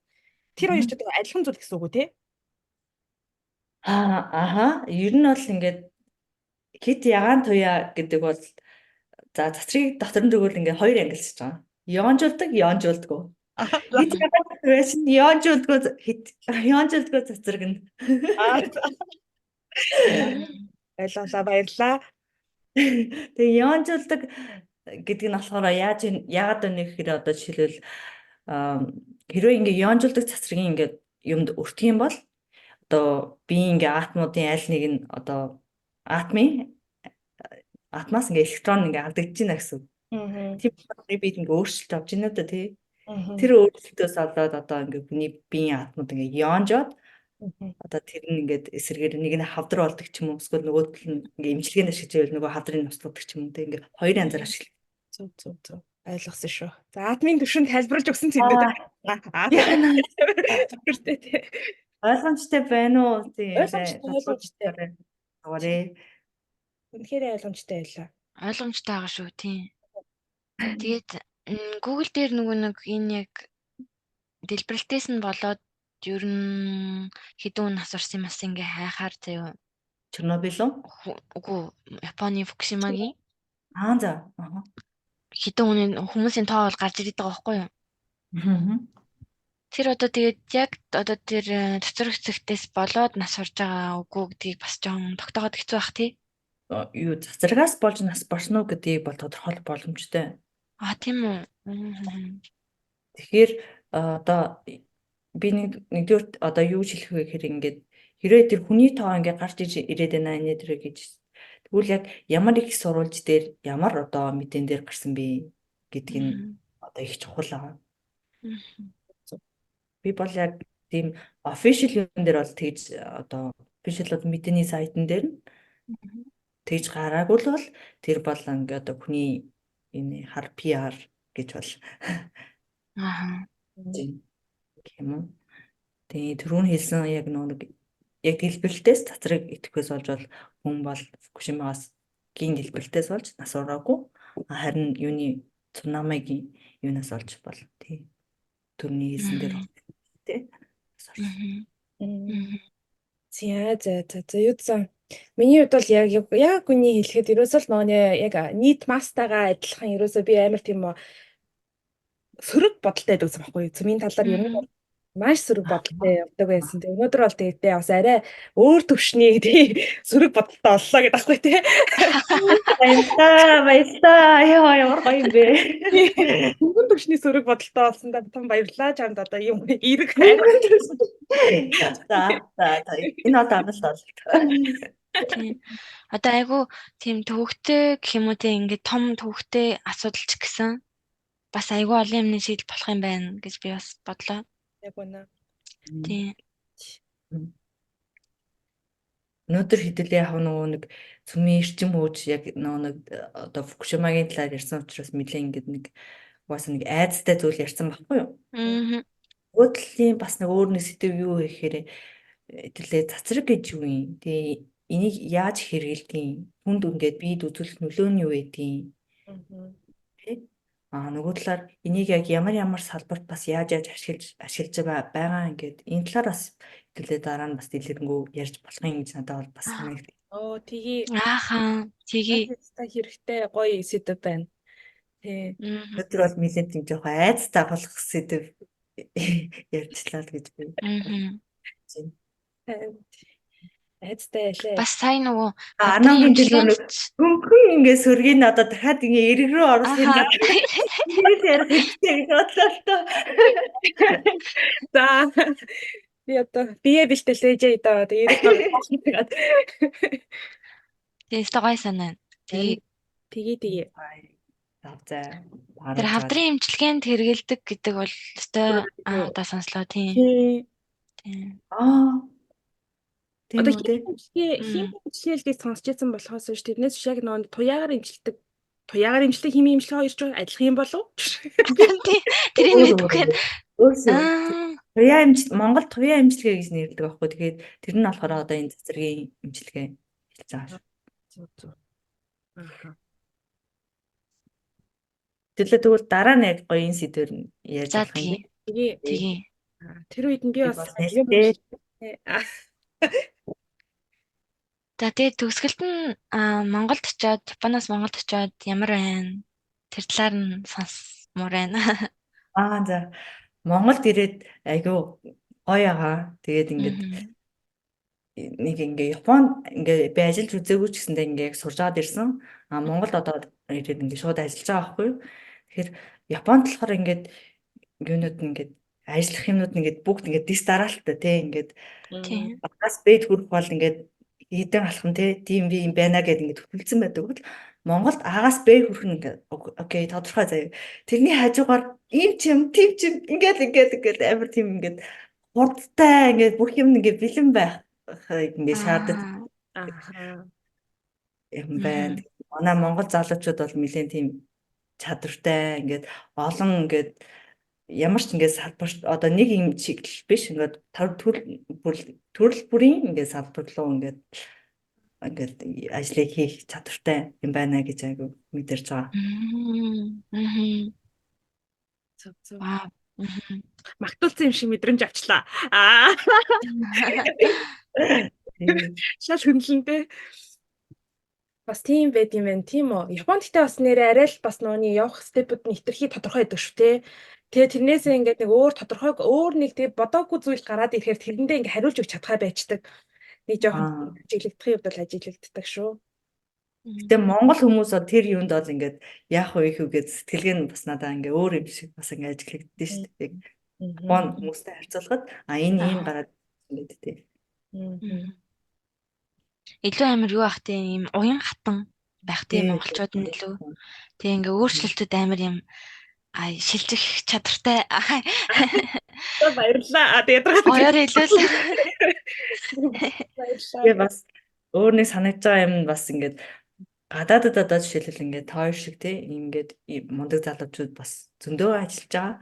Тэр хоёр ч одоо адилхан зүйл гэсэн үг үү те? Аа, ер нь бол ингээд хит ягаан туяа гэдэг бол за цацрыг дотор нь тэгвэл ингээд хоёр ангилж байгаа. Ёонжуулдаг, ёонжуулдаггүй. Хит ягаан туяа чинь ёонжуулдаггүй хит ёонжуулдаггүй цацраг нь. Ойлголоо, баярлалаа. Тэгээ ёонжуулдаг гэдэг нь болохоор яаж яагаад вэ гэхээр одоо жишээлбэл хэрвээ ингээ ёонжуулдаг цацрагийн ингээд юмд өртөх юм бол одоо биеийн ингээ атомуудын аль нэг нь одоо атомын атомаас ингээ электрон ингээ алдагдаж байна гэсэн үг. Тийм болохоор бид ингээ өөрчлөлт авч байна да тий. Тэр өөрчлөлтөөс болоод одоо ингээ хүний биеийн атомууд ингээ ёонжоод одоо тэр нь ингээд эсрэгээр нэг нь хавдар болдог ч юм уу эсвэл нөгөө тал нь ингээ эмчилгээнд ашиглаж байвал нөгөө хавдрыг нослуулдаг ч юм уу тий ингээ хоёр янзаар ашиглах. Зөв зөв зөв. Ойлгосон шүү. За атомын түвшинд тайлбарлаж өгсөн зэндээ. Зөвхөртэй тий. Ойлгомжтой байна уу? Тий. Ойлгомжтой, ойлгомжтой. Дугаарээ. Үнэхээр ойлгомжтой байлаа. Ойлгомжтой байгаа шүү, тийм. Тэгээд Google дээр нөгөө нэг энэ яг дэлбэрэлтээс нь болоод ер нь хэдэн хүн нас орсон юм бас ингээ хайхаар заяа. Чернобыль уу? Үгүй, Японы Фукусимагийн. Аа за. Аа. Хэдэн хүний хүмүүсийн тоо бол гарч ирээд байгаа байхгүй юу? Тэр одоо тэгээд яг одоо тэр цэцэрлэг цэгтээс болоод нас орж байгаа үгүй гэдгийг бас жоохон тогтооход хэцүү бах тий. Юу цацрагаас болж нас барсан уу гэдгийг бол тодорхойлох боломжтой. А тийм үү. Тэгэхээр одоо би нэг нэгдүгээр одоо юу хэлэх вэ гэхээр ингээд хэрвээ тэр хүний тоо ингээд гарч ирээд байна энэ тэр гэж тэгвэл яг ямар их сурвалж дээр ямар одоо мэдээн дээр гарсан бэ гэдг нь одоо их чухал байгаа. Би бол яг тийм official юм дээр бол тэгж одоо official одоо мэдээний сайтн дээр нь тэгж гараагүй л бол тэр бол ингээд одоо хүний энэ хар PR гэж бол Аа. Гэх юм уу. Тэгээ түрүүн хэлсэн яг нэг яг дэлбэрэлтээс цацраг идэхгээс болж бол хүн бол Фукушимагаас гийн дэлбэрэлтээс болж нас ороогүй. Харин юуны цунамигийн юунаас болж бол тий түрүүний хэлсэн дээр тий нас орсон. За за за за юу зан. Миний хувьд бол яг яг үний хэлэхэд ерөөсөө л нөгөө яг нийт мастагаа адилхан ерөөсөө би амар тийм сөрөг бодолтой байдаг гэсэн байхгүй юу? Цөмийн талаар ер нь маш сөрөг бодолтой явдаг байсан. Тэг өнөөдөр бол тэгээд бас арай өөр төвшний тий сөрөг бодолтой боллоо гэдэг байхгүй тий. Баярлалаа, баярлалаа. Яа ямар гоё юм бэ. Хөнгөн төвшний сөрөг бодолтой болсон да том баярлалаа чамд одоо юм эрэг. За за за энэ одоо амлалт боллоо. Тийм. Одоо айгүй тийм төвөгтэй гэх юм уу тийм ингээд том төвөгтэй асуудал ч гэсэн бас айгүй олон юмны шийдэл болох юм байна гэж би бас бодлоо. Яг үнэ. Тийм. Өнөөдөр хэдүүлээ яг нөгөө нэг цөмийн эрчим хүч яг нөгөө нэг одоо Фукушимагийн талаар ярьсан учраас нэлээ ингээд нэг угаасаа нэг айцтай зүйл ярьсан байхгүй юу? Аа. Нөгөө талын бас нэг өөр нэг сэдэв юу гэхээр хэдүүлээ цацраг гэж юу юм? Тэгээ энийг яаж хэрэглэдэг юм? Хүнд ингээд биед үзүүлэх нөлөө нь юу гэдгийг. Тэ? А нөгөө талаар энийг яг ямар ямар салбарт бас яаж яаж ашиглаж ашиглаж байгаа ингээд энэ талаар бас хэдүүлээ дараа нь бас дэлгэрэнгүй ярьж болох юм гэж надад бол бас санагдав. Оо тгий. Аахан тгий. Та хэрэгтэй гоё сэдэв байна. Тий. Өнөөдөр бол нэлээд тийм жоохон айцтай болох сэдэв ярьчлаа л гэж би. Аа. Айцтай байлаа. Бас сайн нөгөө Анагийн дэлгүүр хөнгөн ингээ сөргийг одоо дахиад ингээ эрэг рүү оруулах юм байна. Тэгээд ярих хэрэгтэй гэж бодлоо л тоо. За би одоо бие бэлтэлээж одоо эрэг рүү. Тэгээд гоё санаа. Тэгээ тэгээ тэгээ. Зав зай Тэр харуулж байгаа. хавдрын эмчилгээнд хэрэгэлдэг гэдэг бол өстой анх удаа сонслоо тийм. Тий. Тийм. Аа, тийм Одоо үү те. химийн эмчилгээ гэж сонсч байсан болохоос биш тэрнээс биш яг нөгөө туяагаар эмчилдэг химийн эмчилгээ хоёр ч адилхан юм болов уу? Тийм. Тэрийг Өөр мэдгүй өөр. байна. Өөр шүү. Аа. Туяа эмчил Монгол туяа эмчилгээ гэж нэрлэдэг байхгүй. Тэгээд тэр нь болохоор одоо энэ цэцэргийн эмчилгээ хэлж байгаа шүү. Зүг зүг. Аха. Тэгэлээ тэгвэл дараа нь яг гоё энэ сэдвэр нь ярьж За болох юм тийм. Тэгээ тий. Тийм. тэр үед нь би Би бас бас юм нээлттэй. уншсан. За тэгээд төгсгөлд нь Монголд очиод, Японоос Монголд очиод ямар байна? Тэр талаар нь сонсмоор байна. Аа за Монголд ирээд айгүй гоё байгаа. Тэгээд ингээд нэг ингээ Японд ингээ би ажиллаж үзээгүй ч гэсэндээ ингээ яг сурж аваад ирсэн. А Монголд одоо ирээд ингээ шууд ажиллаж байгаа байхгүй юу? Тэгэхээр Японд болохоор ингээд юунууд нь ингээд ажиллах юмнууд нь ингээд бүгд ингээд дис дараалттай тий ингээд Тийм. бас бэд хүрэх бол ингээд хэдэн алхам тий тийм би юм байна гэд ингээд хөтөлсөн байдаг бол Монголд А-гаас Б хүрэх нь ингээд окей тодорхой заяа. Тэрний хажуугаар ийм ч юм, тийм ч юм ингээд ингээд ингээд амар тийм ингээд хурдтай ингээд бүх юм ингээд бэлэн байх ингээд шаарддаг Аа. Аха. юм байна. Манай Монгол залуучууд бол нэлээд тийм чадвартай ингээд олон ингээд ямар ч ингээд салбар одоо нэг юм чиглэл биш ингээд төрөл бүрийн ингээд салбар руу ингээд ингээд ажлыг хийх чадвартай юм байна гэж айгүй мэдэрч байгаа. Зүг зүг. Вау. Магтуулсан юм шиг мэдрэмж авчлаа. Аа. Шал хөндлөнтэй. Бас тийм байд юм байна, тийм үү? Японд гэтээ бас нэрээ арай л бас нөгөөний явах степүүд нь хэтэрхий тодорхой байдаг шүү те. Тэгээ тэрнээсээ ингээд нэг өөр тодорхой өөр нэг тэгээ бодоогүй зүйл гараад ирэхээр тэрэндээ ингээд хариулж өгч чадхаа байчдаг. Нэг жоохон ажиглагдах юм бол ажиглагддаг шүү. Гэтэ Монгол хүмүүс бол тэр юунд бол ингээд яах вэ хүү гэж сэтгэлгээ нь бас надаа ингээ өөр юм шиг бас ингээ ажиглагддээ шүү дээ. Япон хүмүүстэй харьцуулахад а энэ ийм гараад ингээд тий. Илүү амар юу ах тийм юм уян хатан байх тийм монголчууд нь илүү. Тэгээ ингээ өөрчлөлтүүд амар юм шилжих чадвартай. Баярлалаа. Тэгээд Гоёор илүү л. Баярлалаа. Тэгээ бас өөр нэг санагдж байгаа юм бас ингээд гадаадад одоо жишээлбэл ингээд тоор шиг тий ингээд мундаг залуучууд бас зөндөө ажиллаж байгаа.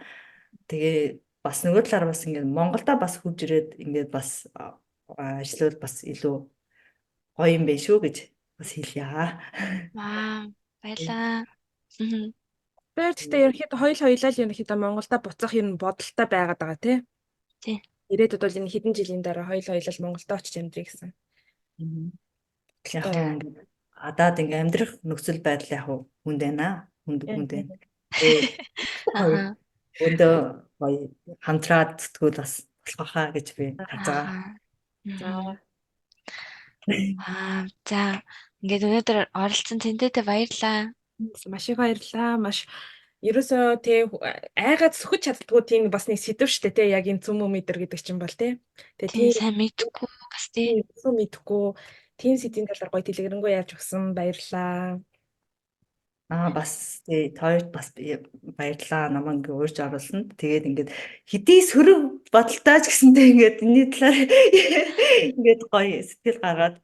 Тэгээ бас нөгөө талаар бас ингээд Монголда бас хурж ирээд ингээд бас ажиллавал бас илүү гоё юм байна шүү гэж бас хэлье. Вау, баярлалаа. Тэр гэхдээ ерөнхийдөө хоёулаа л ерөнхийдөө Монголда буцах юм бодолтой байгаад байгаа тий. Тий. Ирээдүйд бол энэ хэдэн жилийн дараа хоёулаа л Монголда очиж амьдрий гэсэн. Яг ингээд гадаад ингээ амьдрах нөхцөл байдал яг хүнд байна. Хүнд байна. Тэгээ өндөө гоё хамтраад зүтгүүл бас болох байхаа гэж би харж байгаа. За. За ингээд өнөөдөр оролцсон тэнтэйтэй баярлалаа. Маш их баярлалаа. Маш ерөөсөө тий айгаад сөхөж чаддгүй тийм бас нэг сэдв штэ тий яг энэ цөм мэдэр гэдэг чинь бол тий. Тэгээ тийм сайн мэдгүй бас тий. Цөм мэдгүй тийм сэдвийн талаар гоё дэлгэрэнгүй ярьж өгсөн баярлалаа. Бас тий хоёрт бас баярлалаа намайг ингээ урьж оруулсан. Тэгээд ингээд хэдий сөрөг бодолтой ч гэсэнтэй ингээд энэний талаар ингээд гоё сэтгэл гаргаад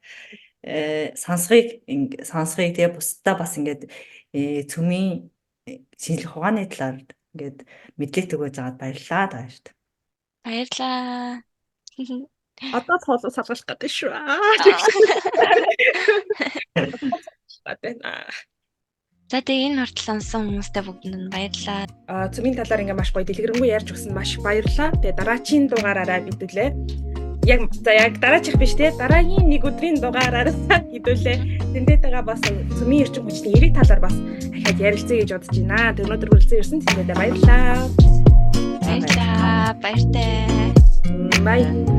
сонсхийг тэгээ бусдаа бас ингээд цөмийн шинжлэх ухааны талаар ингээд мэдлэг түгээж аваад баярлалаа та хоёрт. Баярлалаа. Одоо цоолоо салгах гэдэг шүү. Аа. За тэгээ энэ хүртэл сонссон хүмүүстээ бүгдэнд нь баярлалаа. Цөмийн талаар ингээ маш гоё дэлгэрэнгүй ярьж өгсөн маш баярлалаа. Тэгээ дараагийн дугаараараа бидүүлээ. Яг за яг дараачих биш те дараагийн нэг өдрийн дугаараараа хэдүүлээ. Тэндээтэйгээ бас цөмийн эрчим хүчний эерэг талаар бас ахиад ярилцъя гэж бодож байна. Тэг өнөөдөр хүрэлцэн ирсэн тэндээдээ баярлалаа. Баярлалаа. Баяртай. Bye.